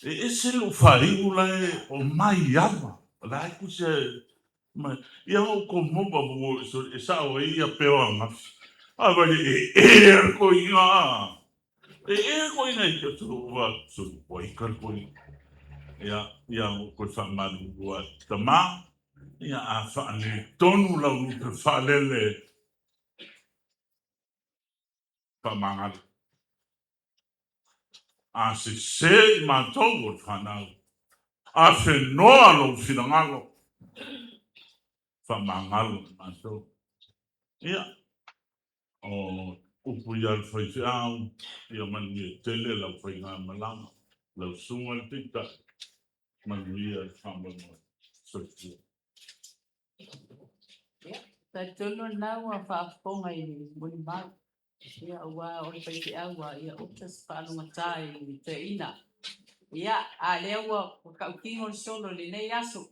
e ese lou faaiu la e o Maiava, la e tusi mai. Ia na ou komo ma e sao ai ia peo angafi. A vai le e e a le toeaina a. E e toeaina i te ua ua ika le toeaina. Ia, ia na ou toe faamalulu atu, tama, ia a faaletonu lau lupe faalele faamagalo. A sese i matou o le fanau, a fenoa lou finagalo, faamagalo i matou. Ia, o upu ia a le faifeau, ia manuia tele lau faigamalaga, lau susuga i le Taitai, manuia le faamoemoe. Soifua. Ia, talitonu o lena ua faafofoga i le molimau, ia, aua o le faifeau lava, ia oka se faalogata i le toeaina. Ia, a o lea ua tautino le solo i lenei aso.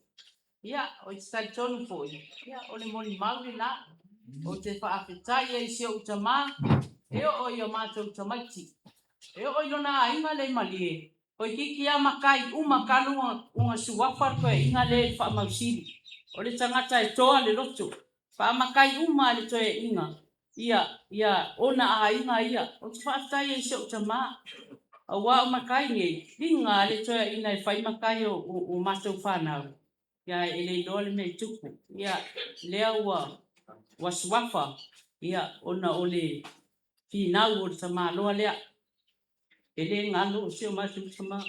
Ia, ou te talitonu foi, ia, o le molimau lena. Ou te faafetai ai i si ou tama, e oo i o matou tamaiti, e oo i lona aiga le malie, Toeitiiti lava matai uma talu ona suafa le toeaiina lea i le faamausili. O le tagata e toa le loto. Faamatai uma lava e le toeaiina ia ia ona aiga ia. Ou te faafetai ai i si ou tama, aua o matai nei, liga lava le toeaiina e fai matai o o matou fanau, ia ae le iloa le mea e tupu. Ia lea ua ua suafa ia ona o le finau o le tamaloa lea. E le galo si o matou tama.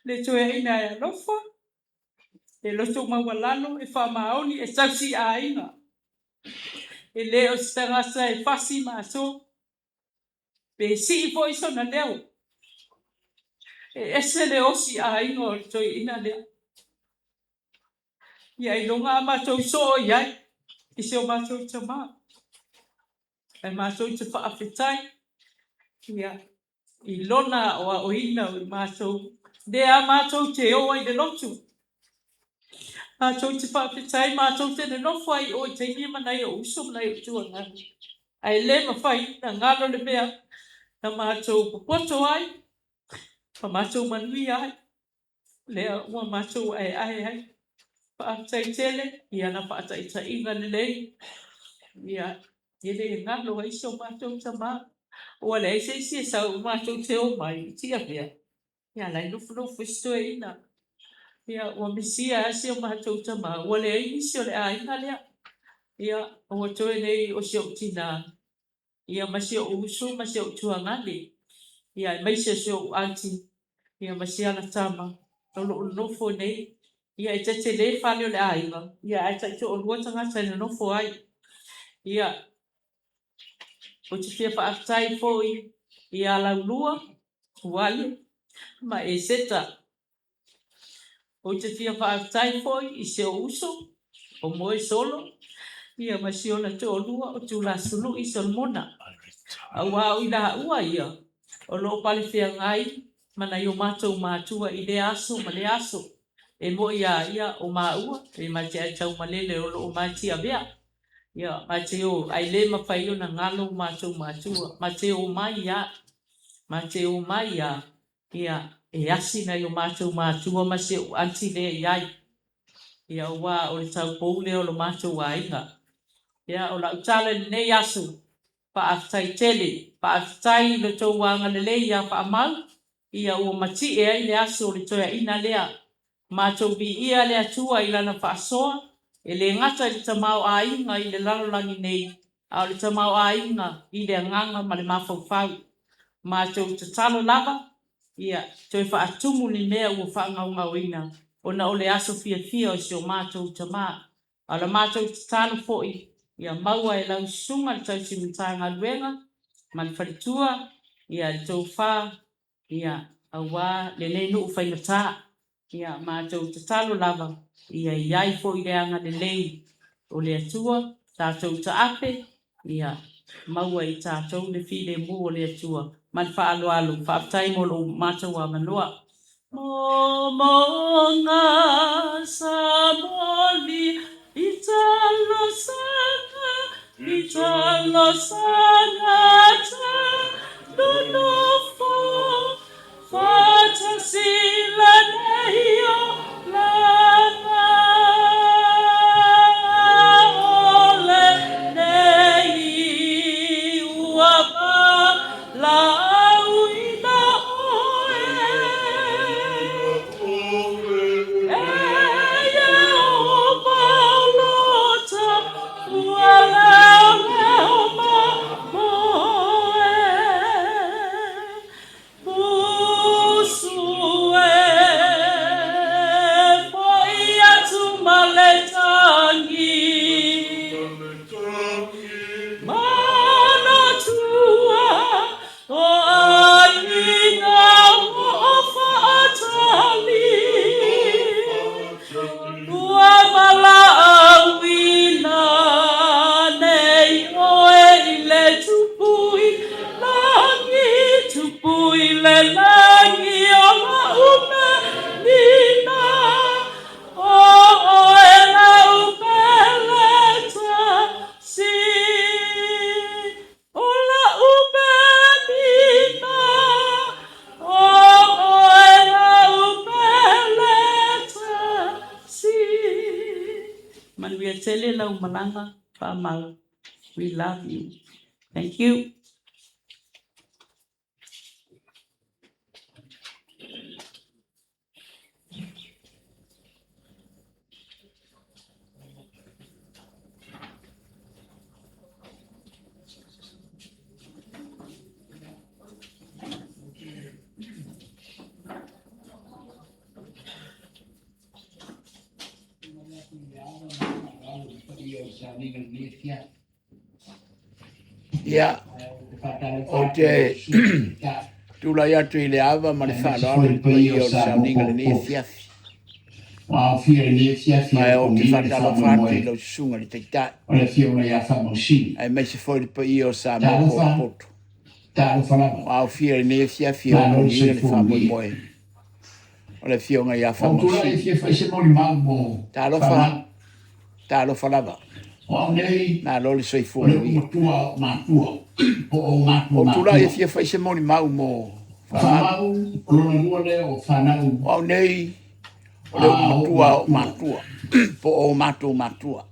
Le toeaina e alofa, e loto maualalo, e faamaoni, e tausi aiga. E le o se tagata e fasi ma aso, pe sii foi sona leo. E ese le osi aiga o le toeaina lea. Ia iloga a matou soo i ai i si o matou tama. Ae matou te faafetai ia i lona aoaoina o i matou, lea matou te o ai i le lotu. Matou te faafetai, matou te nonofo ai i o i taimi ma nai ou uso ma nai ou tuagane. Ae le mafai ona galo le mea na matou popoto ai ma matou manuia ai. Lea ua matou aeae ai. Faafetai tele i ana faataitaiga lelei. Ia, e le galo ai si o matou tama. Ua leai se isi e sau matou te omai i Tiavea, ia la e nofonofo si toeaina. Ia, ua misia lava si o matou tama, ua leai nisi o le aiga lea. Ia, ua toe nei o si ou tina, ia ma si ou uso ma si ou tuagane, ia aemaise o si ou aunty, ia ma si ana tama o lo o nonofo nei. Ia e tetele fale o le aiga, ia ae taitoalua tagata e nonofo ai. Ia, ou te fia faafetai foi ia Laulua, Tuale ma Eseta. Ou te fia faafetai foi i si ou uso o Moe Solo ia ma si ona toalua o Tulasunui Solomona, aua o i laua ia o lo o palefeagai ma nai o matou matua i lea aso ma lea aso. E mo'i a ia o maua e ma te aitaumalele o lo o ma Tiavea. Ia, ma te o, ae le mafai ona galo o matou matua, ma te omai a, ma te omai a, ia, e asi nai o matou matua ma si ou aunty lea i ai. Ia, aua o le taupou lea o lo matou aiga. Ia, o lau tala i lenei aso, faafetai tele, faafetai i lo outou agalelei ia Faamau, ia ua mati'e ai le aso o le toeaina lea. Matou viia le Atua i Lana faasoa, e le gata i le tamaoaiga i le lalolagi nei, a o le tamaoaiga i le agaga ma le mafaufau. Matou tatalo lava, ia toe faatumu ni mea ua faagaogaoina ona o le aso fiafia o si o matou tama. A o la matou tatalo foi, ia maua e lau susuga le tausi Matagaluega ma le faletua, ia le tofa, ia, aua lenei nuu faigata. Ia, matou tatalo lava, ia i ai foi le agalelei o le Atua, tatou taape, ia maua e i tatou le filemu o le Atua. Ma le faaaloalo, faafetai mo lo matou avanoa. Momoga sa moli i talosaga, i talosaga ta nonofo, faatasi lenei olaga. O lenei ua valaauina oe. E Iehofa o lo ua leoleo mamoe. Usu e fo'i atu ma le tagi. Manatua o aiga o faatali. Ua valaauina nei oe i le tupui lagi, tupui le lagi o lau melina. O oe lau pele tasi. O lau melina, o oe lau pele tasi. Manuia tele lau malaga Faamau. We love you. Thank you. Ia, ou te tulai atu i le ava ma le faaaloalo i le paia o le sauniga i lenei afiafi. Ma ou te faatalofa atu i lau susuga i le Taitai, aemaise foi le paia o Samoa potopoto. Ua aofia i lenei afiafi e opogiina le faamoemoe o le Afioga ia Faamausili. Talofa, talofa lava. Malo le soifua manuia. Ua ou tulai e fia fai se molimau mo Faamau. O au nei, o le ulu matua o ou matua, po o o matou matua.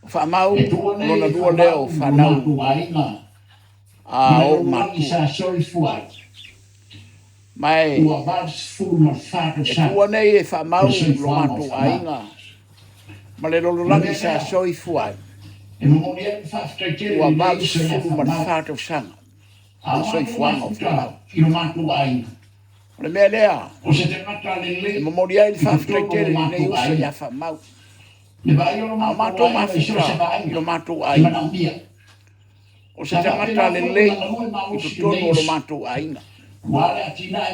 O Faamau, o lona lua lea o fanau a ou matua. Ma e tuua nei e Faamau lo matou aiga ma le lololagi sa soifua ai, ua 84 tausaga o le soifuaga o Faamau. O le mea lea e momoli ai le faafetai tele i lenei uso ia Faamau. A o matou mafuta i lo matou aiga, o se tagata lelei i totonu o lo matou aiga.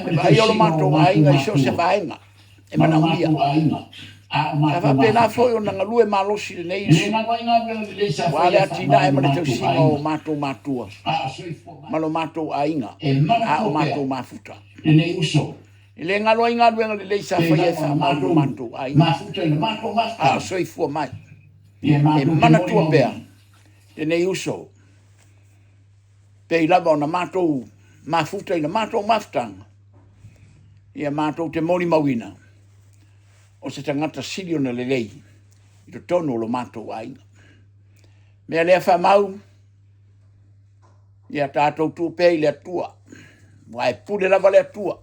Le vaaia o lo matou aiga i so o se vaega e manaomia. Sa faapena foi ona galue malosi lenei uso, aua le atinae ma le tausiga o matou matua ma lo matou aiga, a o matou mafuta. E le galo ai galuega lelei sa faia e faamau i lo matou aiga, a o soifua mai. E manatua pea lenei uso, pei lava ona matou mafuta i le matou mafutaga, ia matou te molimauina o se tagata sili ona lelei i totonu o lo matou aiga. Mea lea faamau, ia tatou tuu pea i le Atua, aua e pule lava le Atua,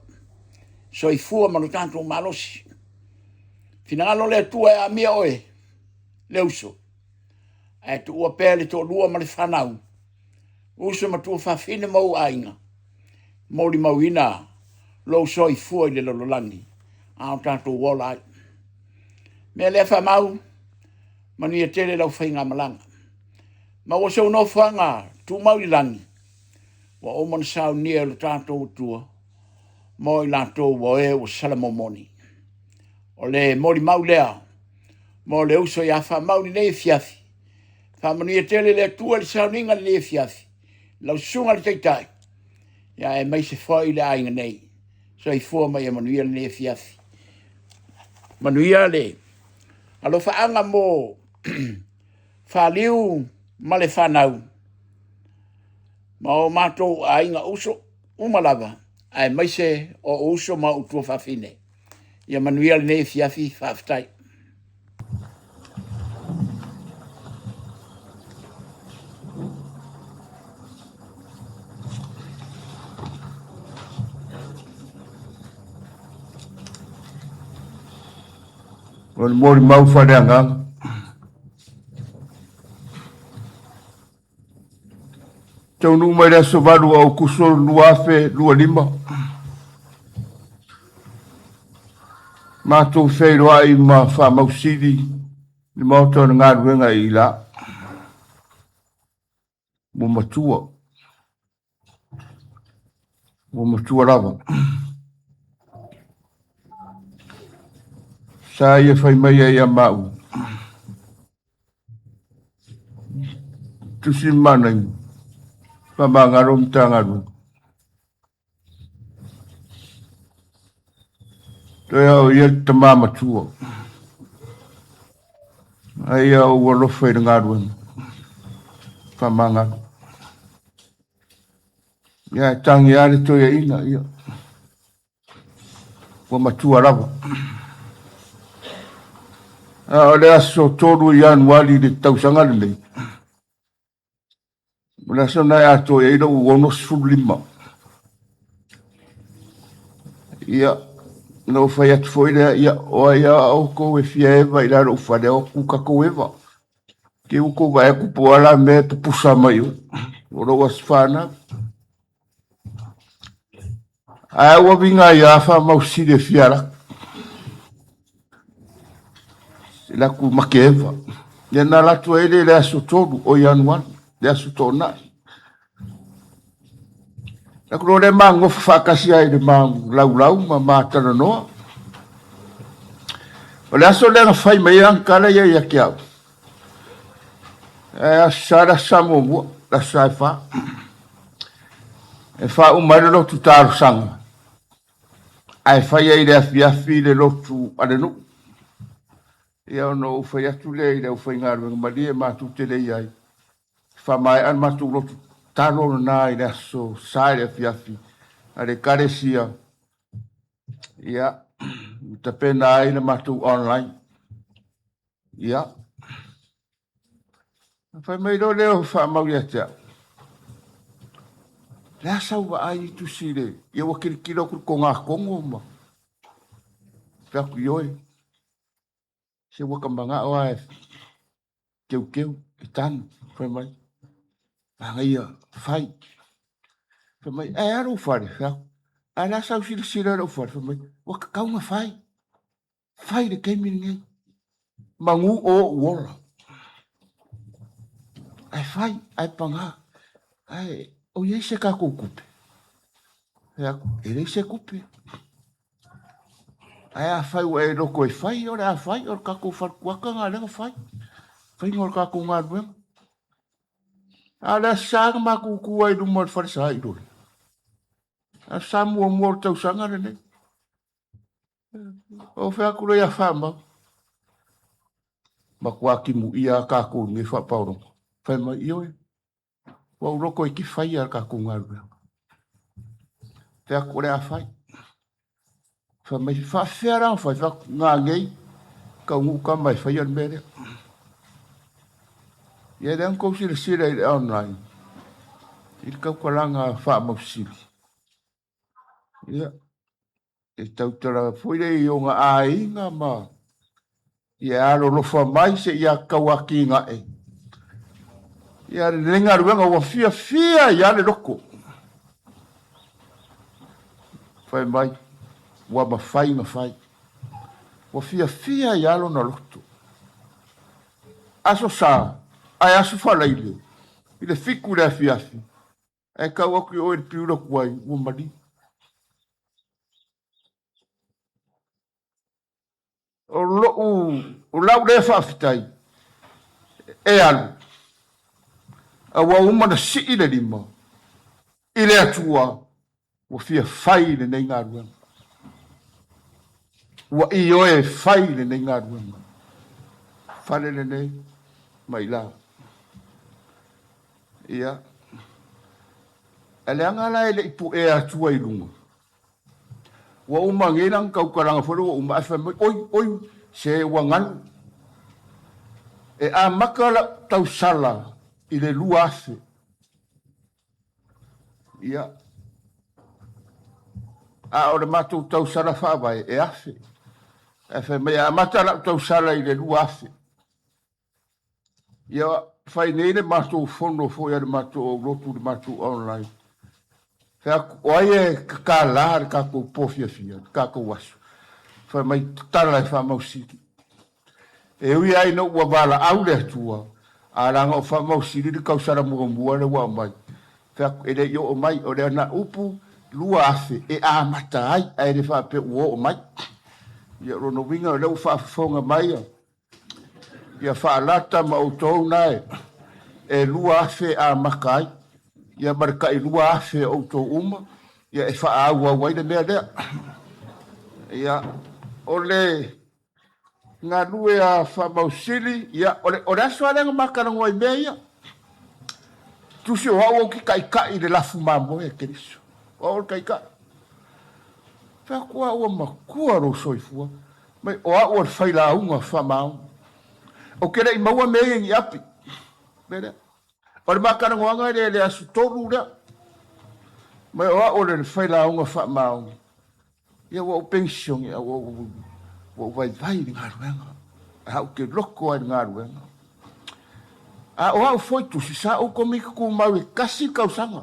soifua ma lo tatou malosi. Finagalo le Atua e amia oe, le uso, ae tuua pea le toalua ma le fanau, uso ma tuafafine ma ou aiga, molimauina lou soifua i le lalolagi a o tatou ola ai. Mea lea faamau, manuia tele lau faigamalaga. Maua sou nofoaga tumau i le lagi, ua uma ona saunia e lo tatou Atua mo i latou o e ua salamomoni. O le molimau lea mo le uso ia Faamau i lenei afiafi. Faamanuia tele le Atua i le sauniga i lenei afiafi, lau susuga i le Taitai, aemaise foi le aiga nei. Soifua ma ia manuia lenei afiafi. Manuia le alofaaga mo Faliu ma le fanau ma o matou aiga uso uma lava, aemaise o ou uso ma ou tuafafine. Ia manuia lenei afiafi, faafetai. O le molimau faaleagaga. Taunuu mai le aso 8 o Aokuso 2025, matou feiloai ma faamausili le Maota o le Galuega i Ila. Ua matua. Ua matua lava. Sa ia fai mai ai ia maua. Tusi manaia. Faamagalo Matagaluega. Toe a o ia le tama matua. Ai a ou alofa i le galuega. Faamagalo. Ia e tangi lava le toeaina, ia. Ua matua lava. A o le aso 3 Ianuari i le tausaga lenei, o le aso lena e atoa i ai lou 65. Ia, na ou fai atu foi lea, ia, o ai a outou e fia eva i lalo o fale, o atu tatou eva. Ke ua tou vaai atu po o a la mea e pupusa mai o, o lou aso fanau. Ae ua viga ai a faamausili e fia alu atu. E alu atu ma ke eva. Ia na alu atu ai le le aso 3 o Ianuari, le aso Toonai. Aku loa lea ma gofa faatasi ai le ma laulau ma ma talanoa. O le aso lea na fai mai ai ana tala ia ia te au. E aso sa le aso sa muamua, le aso sa e fa. E faauma ai le lotu talosaga, ae fai ai i le afiafi le lotu a le nuu. Ia ona ou fai atu lea i le aufaigaluega malie matou te le i ai, faamaea le matou lotu talo lena i le aso sa i le afiafi a le Ekalesia, ia, tapena ai le matou online. Ia, fai mai loa lea o faamau ia te au. Le a sau vaai i tusi le, ia ua kilokilo atu le togatogo ma fai atu, ioe, se ua ta manao lava e teuteu, e tanu, fai mai, manaia, fai. Fai mai, ae a lou fale? Fai atu, ae le a sau silasila i lou fale? Fai mai, ua tatau ona fai. Fai le taimi lenei. Manu o ou ola. Ae fai, ae paga. Ae o i ai se tatou tupe? Fai atu, e leai se tupe. Ae afai ua e loto e fai, o le a fai, o le tatou fale kuata lena lea na fai. Faiga o le tatou galuega. A o le Aso Sa na matou tu ai i luma o le fale sa i lole. Aso Sa muamua o le tausaga lenei. Ou fai atu loa ia Faamau. Matua timuia a tatou i lenei faapaologa. Fai mai, ioe, ua ou loto e te faia le tatou galuega. Fai atu, o le a fai. Fai mai, faafefea la ona fai? Fai atu, nanei, taunuu tama e faia le mea lea. Ia lea na tou silasila i le online, i le tautalaga faamausili. Ia, e tautala foi lea i ona aiga ma ia alolofa mai seia tau atinae. Ia lenei galuega ua fiafia ai lava le loto. Fai mai, ua mafai ona fai. Ua fiafia ai lava lona loto. Aso Sa, ae aso Faraile, i le 7 i le afiafi, Ae tau atu i oe le piula atu ai, ua maliu. O lou, o lau lea faafetai, e alu, a ua uma na sii le lima i le Atua, ua fia fai lenei galuega. Ua ioe e fai lenei galuega. Fale lenei mai la. Ia. Ae leaga la e le i puea atua i luga. Ua uma nei lana tautalaga foi lea ua uma ae fai mai, oi, oi, se ua galu. E amata lau tausala i le 2000. Ia. A o le matou tausala faavae e 1000. Ae fai mai, e amata lau tausala i le 2000. Ia, fai nei le matou fono foi a le matou aulotu i le matou online. Fai atu, o ai e tatala le tatou po fiafia, le tatou aso? Fai mai, tatala e faamausili. E ui lava ina ua valaau le Atua, a leaga o faamausili le tausala muamua lea ua aumai. Fai atu, e le i oo mai, o le ana upu 2000 e amata ai, ae le faapea ua oo mai. Ia, o lona uiga o lea ua faafofoga mai ia Faalata ma outou na e 2000 e amata ai, ia ma le tai 2000 o outou uma, ia e faaauau ai le mea lea. Ia, o le galue a Faamausili, ia, o le, o le aso lava lea na ma talanoa i mea ia. Tusi o au ou te taitai i le lafu mamoe a Keriso. O au o le taitai. Fai atu au ua matua lou soifua. Mai o au o le failauga faamaoni. Ou te le i maua mea ia i ni api. Mea lea. O le ma talanoaga lea i le aso 3 lea. Mai o au o le failauga faamaoni. Ia ua ou penisione a ua ou, ua ou vaivai i le galuega. A ou te loto ai i le galuega. A o au foi tusi, sa ou komiti tumau e tasi le tausaga.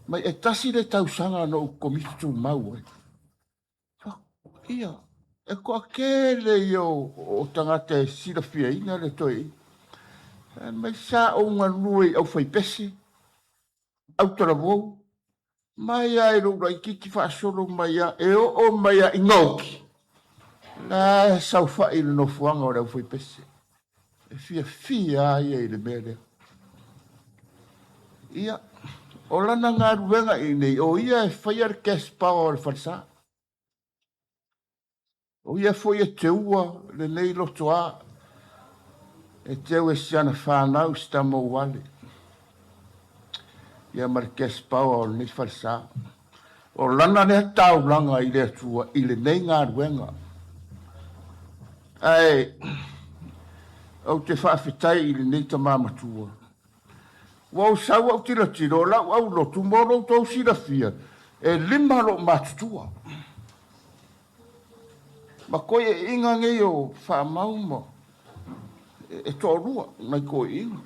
Mai e tasi le tausaga na ou komiti tumau ai. Ia, e toatele ia o tagata e silafiaina le toeaina. Fai mai sa ou galue i aufaipese, autalavou, mai lava i lou laitiiti faasolo mai lava, e oo mai lava i gaoki, la e saofai i le nofoaga o le aufaipese. E fiafia lava ia i le mea lea. Ia, o lana galuega i inei, o ia e faia le cash power o le falesa. O ia foi e teua lenei lotoa, e teu e si ana fanau si Tamouale, ia ma le cash power o lenei falesa. O lana lea taulaga i le Atua i lenei galuega. Ae ou te faafetai i lenei tama matua. Ua ou sau au tilotilo, o lau aulotu mo lo outou silafia, e lima lou matutua. Ma koiʻiʻiga nei o Faamau ma e toalua nai koiʻiʻiga.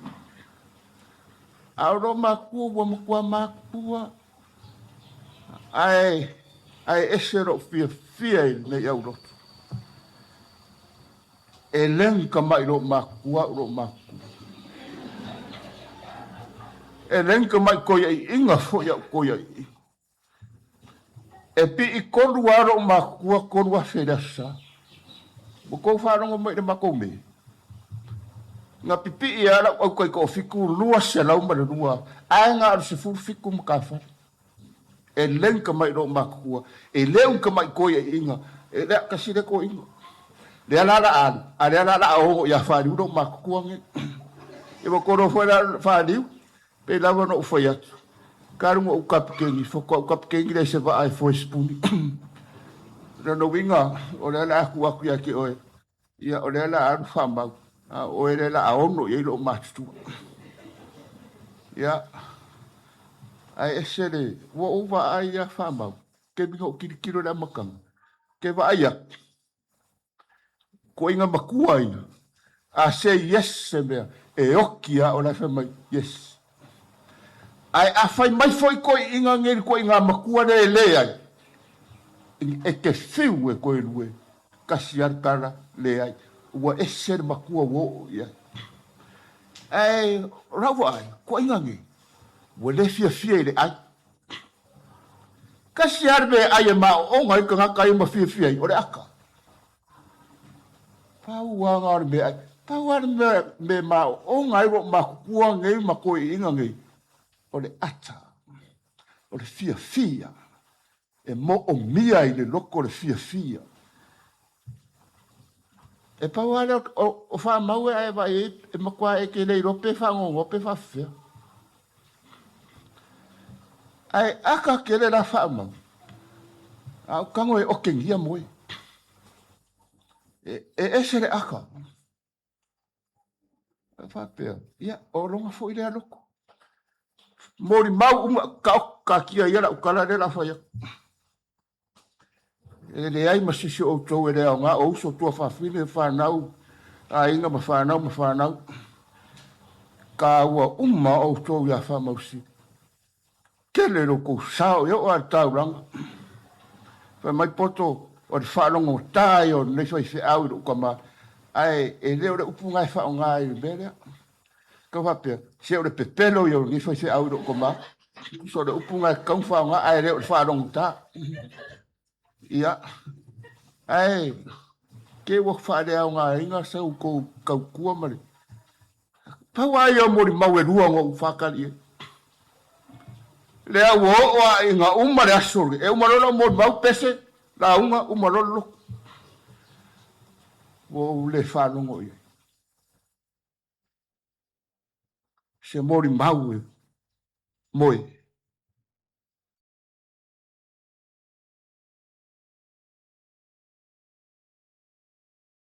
A o lou matua ua matua matutua Ae, ae ese lou fiafia i lenei aulotu. E leng ka mai lou matutua au lou matutua. E leng ka mai koiaiiga foi au koiaiiga. E pii kolu lava lou matutua 3000 i le aso sa. Ua tou faalogo mai i le matou me. Na pipii lava lau autai toafitu 202 ae na o le 17 matafale. E leng ka mai lou matutua, e leu ka mai koiaiiga, e lea kasi lea toeaina. Lea la la alu, a lea la la a ogo ia Faliu lou matutua nei. Ia ua kolo foi la Faliu, pei lava ona ou fai atu, talu ona ou kapikeni, faatoa ou kapikeni lea i se vaa e foe sipuni. O lona uiga, o lea la a tuu atu ia te oe, ia o lea la a alu faamau, a o oe lea la a ono i ai lou matutua. Ia, ae ese le, ua ou vaai lava faamau, taimi na ou tilotilo i le amataga, ou te vaai atu, Koiga matua ia. A say yes se mea, e oki a o la e fai mai yes. Ae a fai mai foi koiiga nei le koiga matua lea e leai, e te fiu e koe lue, kasi a le tala, leai. Ua ese le matua ua oo i ai. Ae o lau vaai, koiga nei, ua le fiafia i le ai. Kasi lava le meaai e maoaoga ai le tagata ia ma fiafia ai, o le aka. Pau lava na o le meaai. Pau lava le mea, mea e maoaoga ai lou matutua nei ma toeaiina nei, o le ata, o le fiafia. E moomia i le loto le fiafia. E pau lava lea o faamau e a e vaai ai, e matua e te le iloa pe faanoanoa pe faafefea. Ae aka tele la faamau, a o tago e okegia moe. E ese le aka. E faapea, ia, o lona foi lea loto. Molimau uma, taatia ia lau tala lea o le a fai atu. E leai ma se isi o outou e le aoga, o uso, tuafafine, fanau, aiga ma fanau ma fanau. Taua uma outou iā Faamausili. Tele lo tou sao e oo lava i le taulaga. Fai mai poto o le faalogotā ia o lenei faifeau i lou tama, ae e le o le upu lena e faaaoga ai i le mea lea. Tau faapea, se o le pepelo ia o lenei faifeau i lou tama. So o le upu lena e tatau ona faaaoga ae le o le faalogotā. Ia, ae te ua faaleaogaina sa outou tautua ma le Pau lava ia o molimau e lua na ou faatali ai. Lea ua oo lava ina uma le aso, e uma loa lau molimau, pese, lauga, uma loa le lotu. Ua ou le faalogo i ai. Se molimau e moe.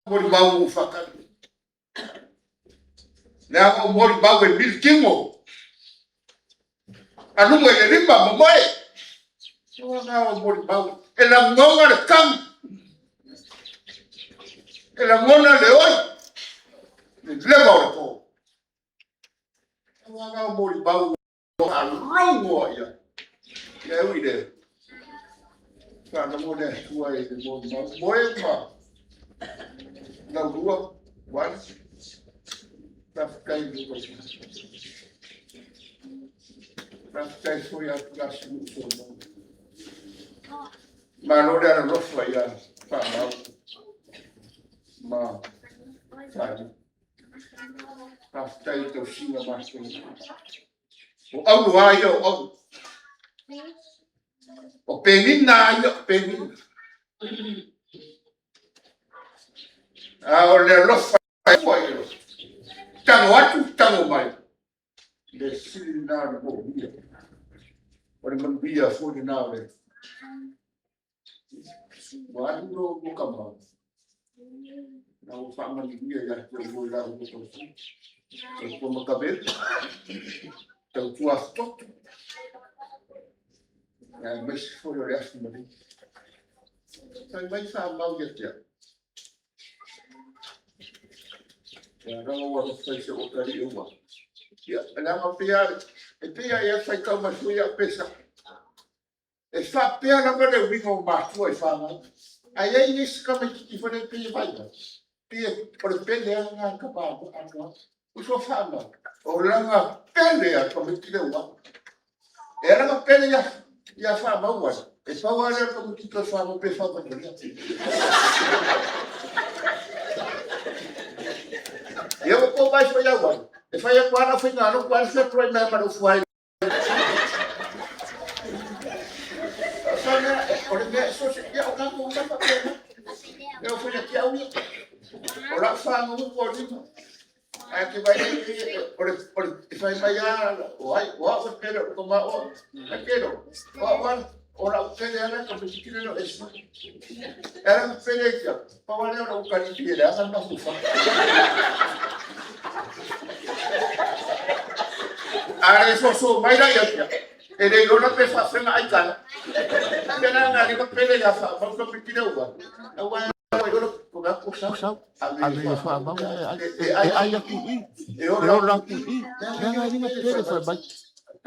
Molimau ua ou faatali. Leaga o molimau e militino. Aluga i le lima momoe. Ua o molimau e lagona le tagi. E lagona le oi. Le leva o le po. Ua o molimau Faalogo ia. Ia e ui le faalogo le Atua i le molimau. Moe ma laulua, wale. Faafetai i le Faafetai foi ia Tulasiuuu Solomona. Malo le alolofa ia Faamau ma Faaliu. Faafetai i tausiga matou. O auro a ia o auro. O Penina a ia o Penina. A o le alofa e ua i alofa. Tago atu, tago mai. Le sili lena o le moomia. O le manuia foi lena o le Ua alu lo ua kama. Na ua faamanuia ia te oe la ua tautua. Tautua matavele. Tautua atoto. Aemaise foi o le aso malii. Fai mai faamau ia te au. Ia ranga ua fai se o tali ua. Ia, leaga pia, e pia ia fai tau mai foi au pesa. E faapea lava le uiga o matua i fanau. Ae i ai isi tamaititi foi lea pei e vaivai, pei o le pele lava lena a tama atoa. Uso faamau, o lana pele a le tamaiti lea ua. E ala ona pele ia, ia faamau ai, e pau lava lea o le tamaititi toe faamau pe faavaivaiga. Ia ua po mai foi au ai, e fai atu lava lau faigalotu ae alu atu ai mai ma le ufu ai. O le mea e so se, ia o tatou uma faapena. Ia o foi ati au ia. lau faagugu o lima. Ae te vai o le o le e fai mai a o ai o au e pele o ka ma o. E kero. O au ala o lau pele ala ka pisikile no esma. Era ka pele ia. Pa wale o lau kali pele ala na fufa. Are so so mai la ia. E le iona pe faafega ai kala. Pe na nga ni pele ya fa fa ko pitile ua. Ua ua iona ko ga ko sa sa. Ave e whaamau e ai e ai aku i e ola aku i me nga ringa pere whai mai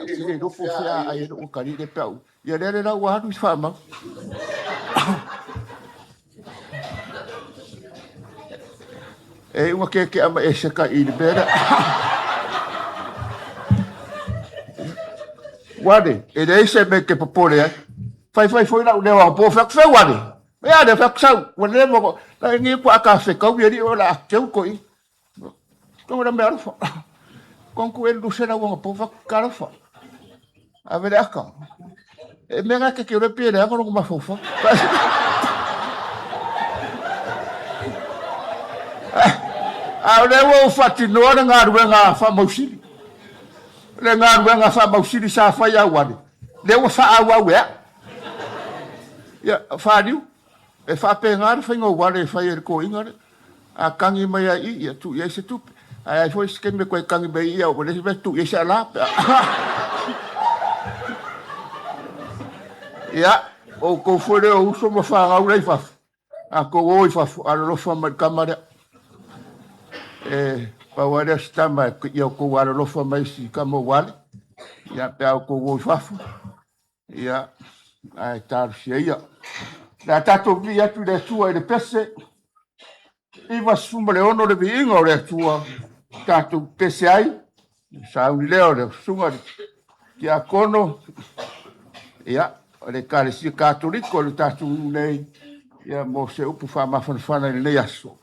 te le rofo whea ai e roko kari le pau ia rere rau ua haru i whaamau. E ua keke ama e seka i le mea Wale, e leai se mea ke popole ai. Whaiwhai foi lau leo a po whak wheu wale. E a le whak sau, wa le mo la ngi ku aka whekau i o la teu ko i. Ko la mea alofa. Konku e lu se la wanga po whak ka alofa. A vele aka. E mea ngā ke ke ore pie le anga rongo mawhauwha. A o lea ua ou faatinoa le galuega a faamausili. Le galuega a faamausili sa fai a Uale, lea ua faaauau e au. Ia, Faliu, e faapena le faiga o Uale e fai ai le toeaina lea. A tagi mai lava i i, ia tuu i ai se tupe. Ae ai foi se taimi e toe tagi mai i i, a ua leai se mea, tuu i ai se ala pe a. Ia, o outou foi lea o uso ma fanau la i fafo, a tou o i fafo, alolofa mai i le tama lea. E pau lava lea o se tama ia outou alolofa mai i si tama o Uale, ia pe a outou o i fafo, ia, ae talosia ia. O le a tatou vivii atu i le Atua i le pese, 96 le viiga o le Atua, tatou pese ai, sauni lea o le susuga i le tiakono, ia, o le Ekalesia Katoliko o le tatou nuu nei, ia, mo se upu faamafanafana i lenei aso.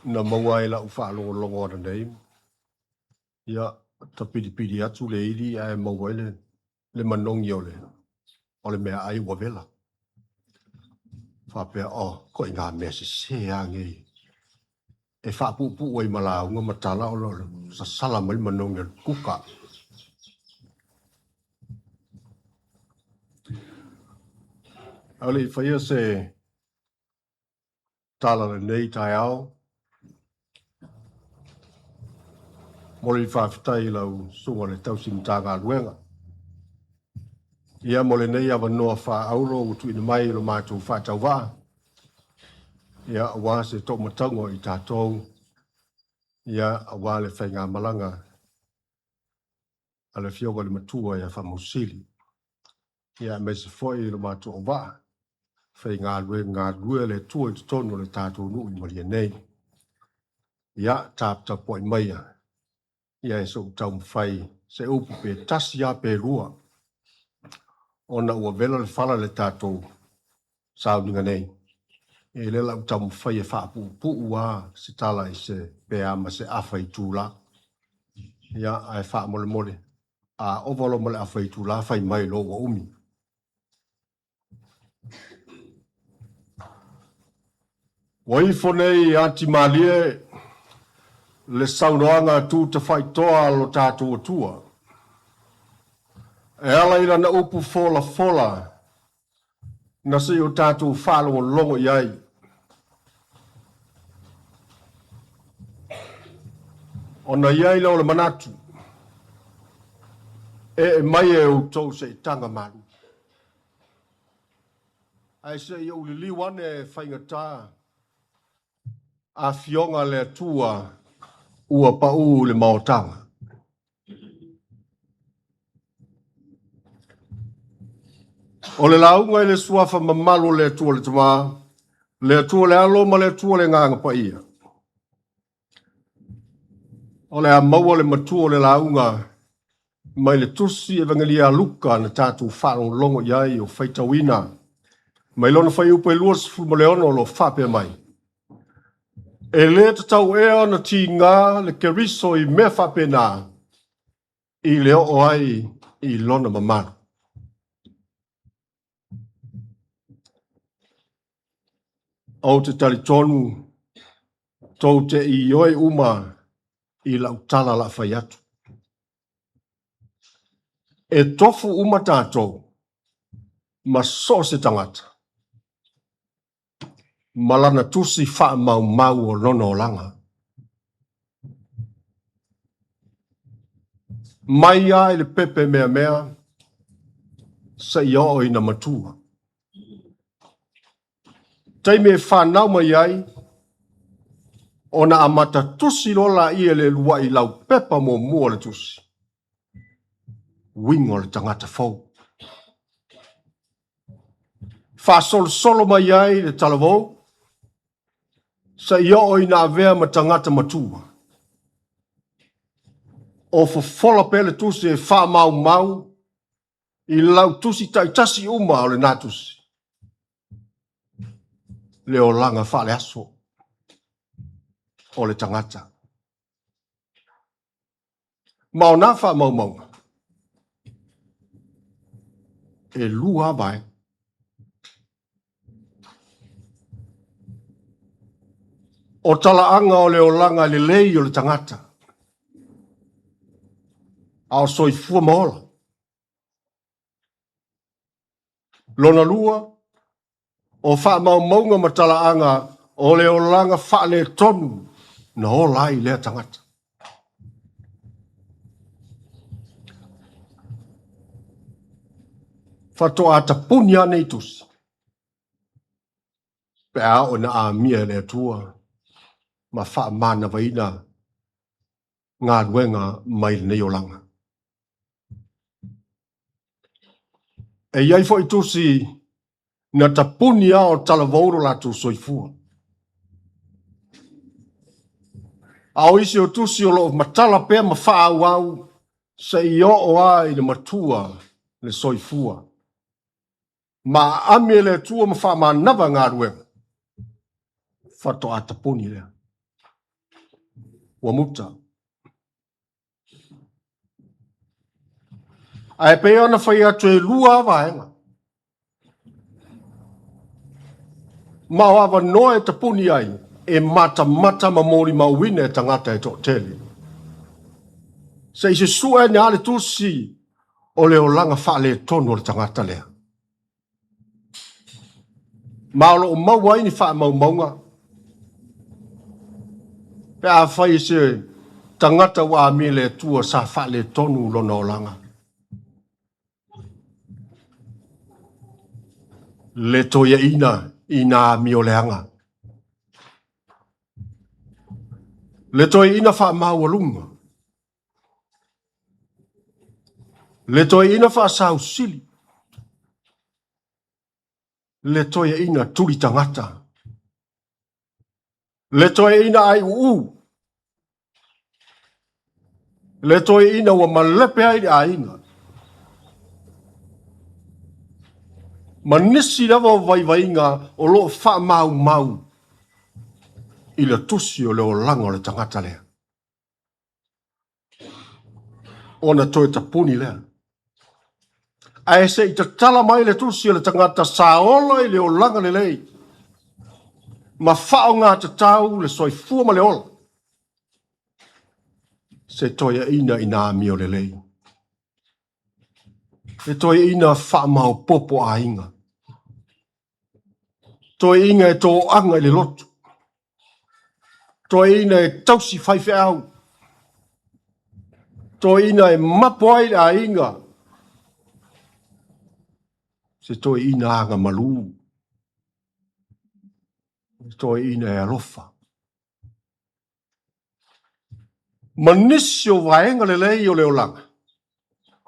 na maua ai lau faalogologo ananei, ia, tapilipili atu le ili ae maua ai le manogi o le meaai ua vela. Faapea, oh, ituaiga mea sese lava nei e faapuupuu ai ma lauga ma tala ona o le sasala mai le manogi o le kuka. A o le i faia se tala lenei taeao, momoli le faafetai i lau Susuga i le Tausi Matagaluega ia mo lenei avanoa faaauro ua tuuina mai i lo matou faatauvaa, ia aua se toomatauga o i tatou, ia aua le faigamalaga a le Afioga i le Matua ia Faamausili, ia aemaise foi lo matou auvaa faigaluega galulue a le Atua i totonu o le tatou nuu i Malie nei. Ia taputapuai maia ia e se i ou taumafai se upu pe tasi lava pe lua, ona ua vela le fala i le tatou sauniga nei. E lea la ou taumafai e faapuupuu lava se tala i se pe a ma se afa itula. Ia, ae faamolemole, a ova loa ma le afa itula, fai mai loa ua umi. Ua ifo nei ati malie le saunoaga tu tafaitoa a lo tatou Atua e ala i lana upu folafola na se i o tatou faalogologo i ai. Ona i ai lea o le manatu, ee mai e outou se i taga malu. Ae se i ou liliu ane e faigata afioga a le Atua ua pau i le maotaga. O le lauga i le suafa mamalu o le Atua le Tama, le Atua le Alo ma le Atua le Agaga Paia. O le a maua le matua o le lauga mai le Tusi Evagelia a Luka na tatou faalogologo i ai o faitauina mai lona fuaiupu e 26 o lo o faapea mai. E lē tatau ea ona tiga le Keriso i mea faapena i le oo ai i lona mamalu. Ou te talitonu tou te ioe uma i lau tala la fai atu. E tofu uma tatou ma so o se tagata ma lana tusi faamaumau o lona olaga. Mai lava i le pepe meamea seia oo ina matua. Taimi e fanau mai ai, ona amata tusi loa laia i le uluai laupepa muamua o le tusi, uiga o le tagata fou. Faasolosolo mai ai le talavou, seia oo ina avea ma tagata matua. O fofola pea le tusi e faamaumau i lau tusi taitasi uma o lena tusi, le olaga faaleaso o le tagata. Ma o nā faamaumauga, e lua lava vaega. O talaaga o le olaga lelei o le tagata, a o soifua ma ola. Lona lua, o faamaumauga ma talaaga o le olaga faaletonu na ola ai lea tagata. Faatoa tapuni lava nei tusi pe a oo ina amia e le Atua ma faamanavaina galuega mai lenei olaga. E i ai foi tusi na tapuni lava o talavou lo latou soifua. A o isi o tusi o lo o matala pea ma faaauau seia oo lava i le matua le soifua. Ma aami e le Atua ma faamanava galuega, faatoa tapuni lea. Ua muta. Ae pei ona fai atu e lua vaega. Ma o avanoa e tapuni ai e matamata ma molimauina e tagata e toatele. Se i susue ane lava le tusi o le olaga faaletonu o le tagata lea. Ma o lo o maua ai ni faamaumauga pe afai se tagata ua amia i le Atua sa faaletonu lona olaga. Le toeaina i nā amio leaga. Le toeaina faamaualuga. Le toeaina faasausili. Le toeaina tuli tagata. Le toeaina aiuu. Le toeaina ua malepe ai le aiga. Ma nisi lava o vaivaiga o lo o faamaumau i le tusi o le olaga o le tagata lea. Ona toe tapuni lea. Ae se i tatala mai le tusi o le tagata sa ola i le olaga lelei ma faaaogatatau le soifua ma le ola, se toeaina i nā amio lelei, le toeaina faamaopoopo aiga, toeaina e toaga i le lotu, toeaina e tausi faifeau, toeaina e mapo ai le aiga, se toeaina agamalu, se toeaina e alofa. Ma nisi o vaega lelei o le olaga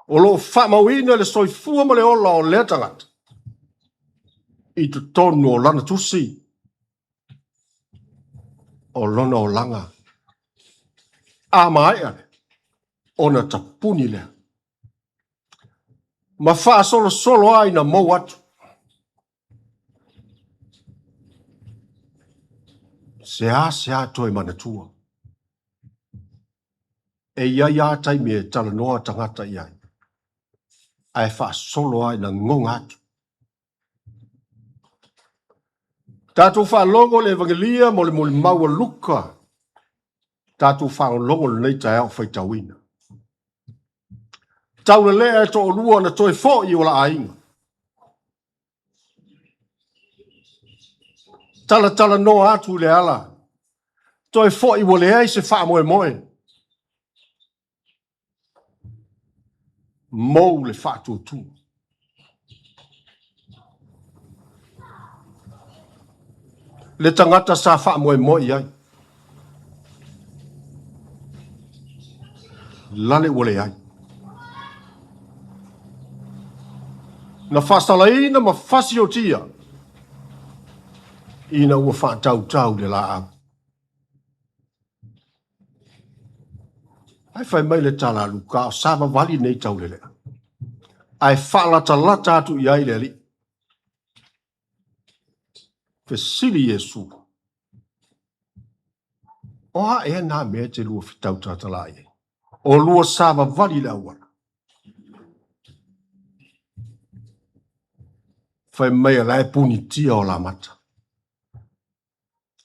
o lo o faamauina le soifua ma le ola o lea tagata i totonu o lana tusi o lona olaga. A maea lea, ona tapuni lea ma faasolosolo ai na mou atu. Seasea toe manatua. E i ai lava taimi e talanoa tagata i ai, ae faasolo lava ina goga atu. Tatou faalogo le Evagelia mo le molimau a Luka. Tatou faalogologo lenei taeao faitauina. Taulelea e toalua na toe foi i o la aiga. Talatalanoa atu i le ala. Toe foi ua leai se faamoemoe. Mou le faatuatua. Le tagata sa faamoemoe i ai. Lale ua leai. Na faasalaina ma fasiotia ina ua faatautau le laau. Ae fai mai le tala a Luka, o savavali nei taulelea, ae faalatalata atu i ai le Alii. Fesili Iesu, O a ea nā mea e te lua fetau tatalā i ai? O lua savavali i le auala. Fai mai a la e punitia o la mata.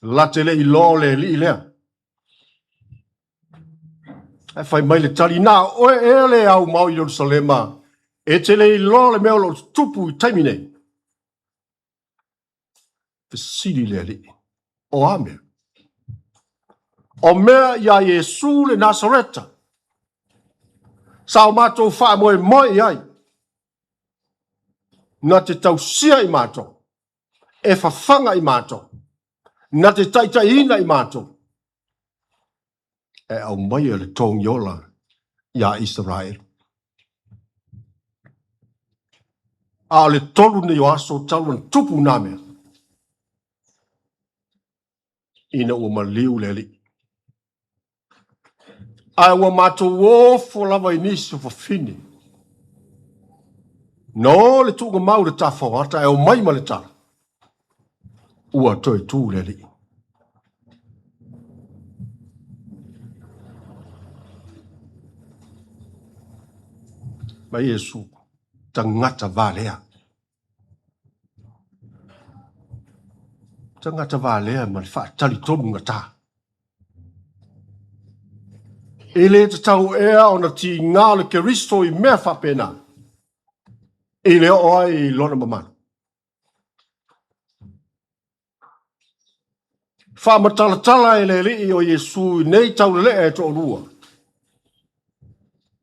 La te le i loa o le alii lea. Ae fai mai le tali, na oe ea le au mao i Ierusalema, e te le iloa le mea o lo o tutupu i taimi nei. Fesili le Alii, O a mea? O mea iā Iesu le Nasareta, sa o matou faamoemoe i ai, na te tausia i matou, e fafaga i matou, na te taitaiina i matou, e aumaia le togiola iā Isaraelu. A o le tolu nei o aso talu ona tupu nā mea, ina ua maliu le Alii. Ae ua matou ofo lava i nisi o fafine. Na o le tuugamau le tafaoata ae omai ma le tala, ua toe tu le Alii. Mai Iesu, tagata valea. Tagata valea ma le faatalitonu gata. E le tatau ea ona tiga o le Keriso i mea faapena, i le oo ai i lona mamalu. Faamatalatala e le Alii o Iesu i nei taulelee e toalua.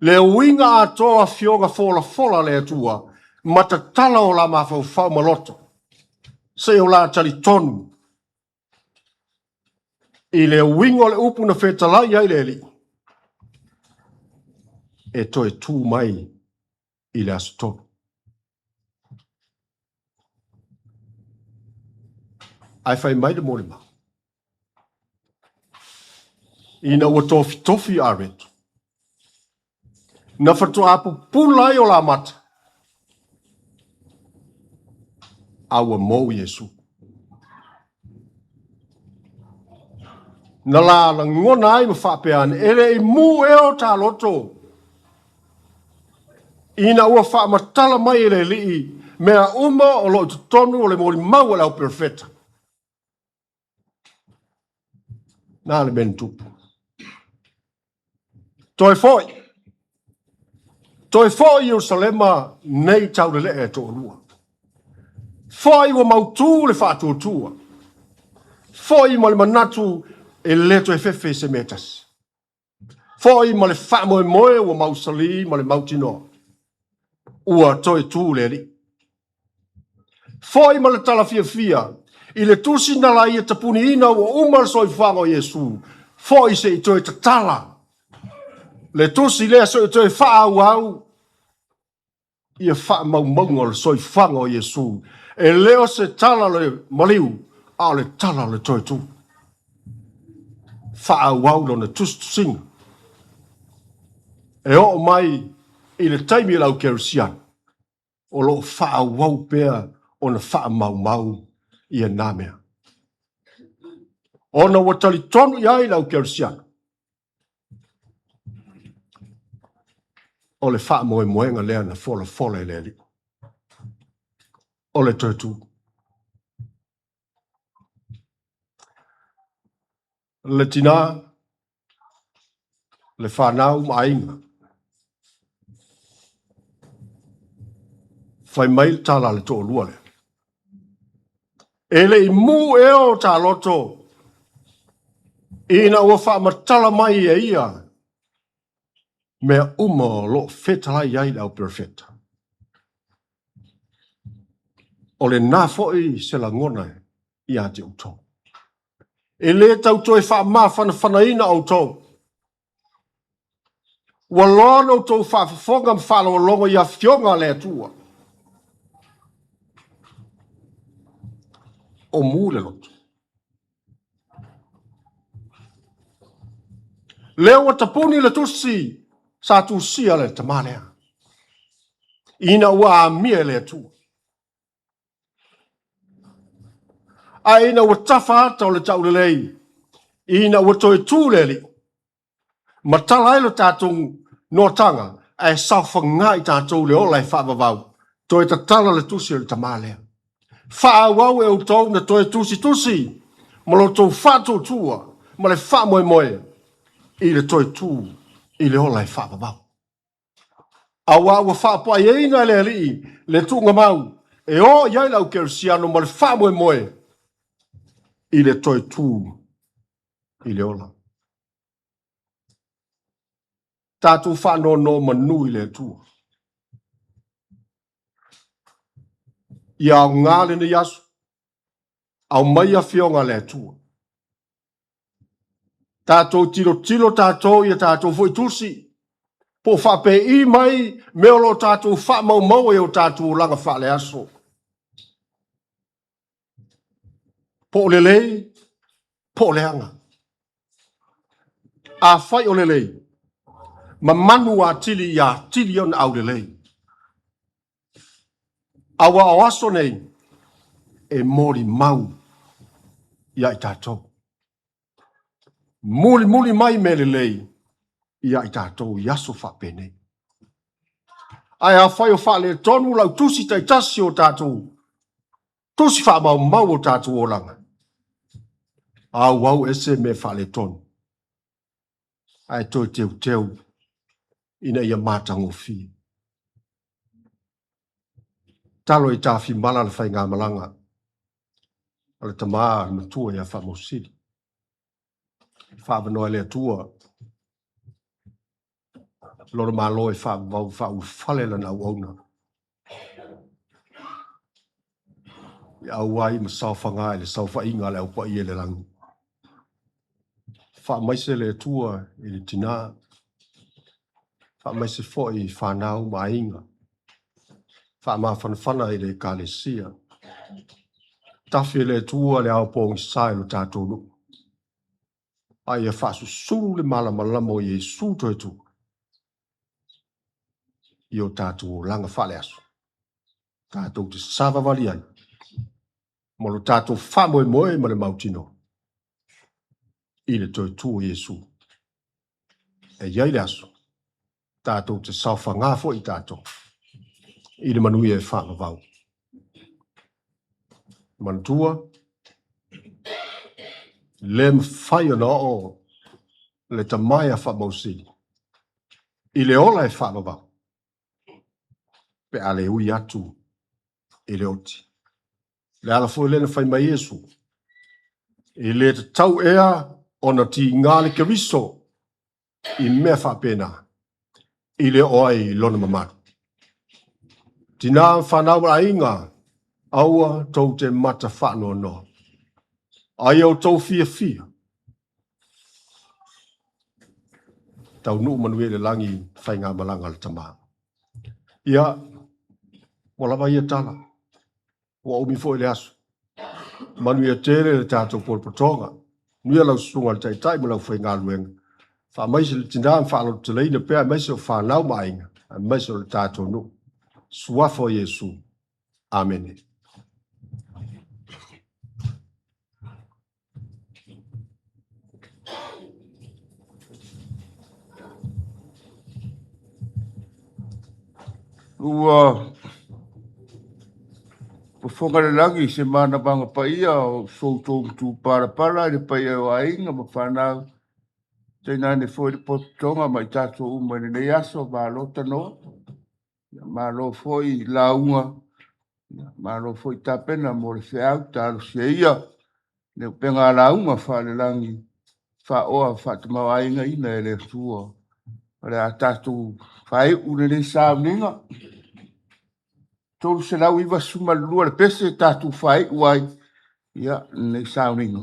Le uiga atoa afioga folafola a le Atua ma tatala o la mafaufau ma loto, seia o la talitonu i le uiga o le upu na fetalai ai le Alii, e toe tu mai i le aso 3. Ae fai mai le molimau, ina ua tofitofi Areto, na faatoa pupula ai o la mata, a ua mou Iesu. Na la lagona ai ma faapea ane, e le i mu ea o ta loto, ina ua faamatala mai e le Alii mea uma o lo o i totonu o le molimau a le au perofeta. Na le mea na tupu. Toe foi. Toe foi i Ierusalema nei taulelee e toalua. Foi ua mautu le faatuatua. Foi ma le manatu e le toe fefe i se mea tasi. Foi ma le faamoemoe ua mausali ma le mautinoa. Ua toe tu le Alii. Foi ma le tala fiafia i le tusi na laia tapuniina ua uma le soifuaga o Iesu. Foi se i toe tatala le tusi lea se i toe faaauau ia faamaumauga o le soifuaga o Iesu. E le o se tala o le maliu, a o le tala o le toe tu. Faaauau lona tusitusiga. E oo mai i le taimi o le au kerisiano, o lo o faaauau pea ona faamaumau ia na mea. Ona ua talitonu i ai le au kerisiano, o le faamoemoega lea na folafola e le Alii, o le toe tu. Le tinā, le fanau ma aiga. Fai mai le tala a le toalua lea. E le i mu ea o ta loto ina ua faamatala mai e ia mea uma o lo o fetalai ai le au perofeta. O lena foi se lagona ia te outou. E le tau toe faamafanafanaina outou. Ua loa ona outou faafofoga ma faalogologo i afioga a le Atua. O mu le loto. Lea ua tapuni le tusi sa tusia le tama lea, ina ua amia e le Atua. Ae ina ua tafa ata o le taulelei, ina ua toe tu le Alii, matala ai lo tatou noataga, ae saofaga i tatou le ola e faavavau, toe tatala le tusi o le tama lea. Faaauau e outou na toe tusitusi ma lo outou faatuatua ma le faamoemoe i le toe tu i le ola e faavavau. Aua ua faapaeina e le Alii le tuugamau e o i ai le au kerisiano ma le faamoemoe i le toe tu i le ola. Tatou faanonomanu i le Atua. Ia aoga lenei aso, aumai afioga a le Atua. Tatou tilotilo tatou ia tatou foi tusi, po o faapei mai mea o lo o tatou faamaumaua i o tatou olaga faaleaso. Po o lelei, po o leaga. Afai o lelei, mamanu atili ia atili ona aulelei. Aua o aso nei e molimau ia i tatou. Mulimuli mai mea lelei ia i tatou i aso faapenei. Ae afai o faaletonu lau tusi taitasi o tatou tusi faamaumau o tatou olaga, auau ese mea faaletonu, ae toe teuteu ina ia matagofie. Talo i tafimala le faigamalaga a le tamā le matua ia Faamausili. Faavanoa e le Atua Lona Malo e faavavau faaulufale lana auauna i auai ma saofaga i le saofaiga a le Au Paia i le lagi. Faamaise le Atua i le tinā, faamaise foi i fanau ma aiga, faamafanafana i le Ekalesia. Tafi e le Atua le ao pogisa i lo tatou nuu, a ia faasusulu le malamalama o Iesu toe tu i o tatou olaga faaleaso, tatou te savavali ai ma lo tatou faamoemoe ma le mautinoa i le toe tu o Iesu. E i ai le aso, tatou te saofaga foi tatou i le manuia e faavavau. Manatua, le mafai ona oo le tama ia Faamausili i le ola e faavavau pe a le ui atu i le oti. Le ala foi lea na fai mai Iesu, e le tatau ea ona tiga le Keriso i mea faapena i le oo ai i lona mamalu. Tina ma fanau ma aiga, aua tou te mata faanoanoa. Aia outou fiafia. Taunuu manuia i le lagi faigamalaga a le tama. Ia, ua lava ia tala. Ua umi foi le aso. Manuia tele le tatou potopotoga. Manuia lau susuga i le Taitai ma le aufaigaluega. Faamaise le tina ma faalototeleina pea aemaise o fanau ma aiga, aemaise o le tatou nuu. Suafa o Iesu. Amene. Ua fofoga le lagi i se manavaga paia o so outou matupalapala i le paia o aiga ma fanau, tainane foi le potopotoga ma i tatou uma i lenei aso. Malo tanoa, malo foi lauga, malo foi tapena mo le feau. Talosia ia le upega lauga faalelagi faaoa faatamaoaigaina e le Atua. O le a tatou faaiu lenei sauniga. 392 le pese tatou faaiu ai ia lenei sauniga.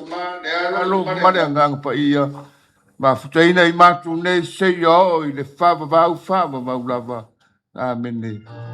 Tama, le Alo Alo ma ma le Agaga Paia, mafutaina i matou nei seia oo i le faavavau faavavau lava. Amene.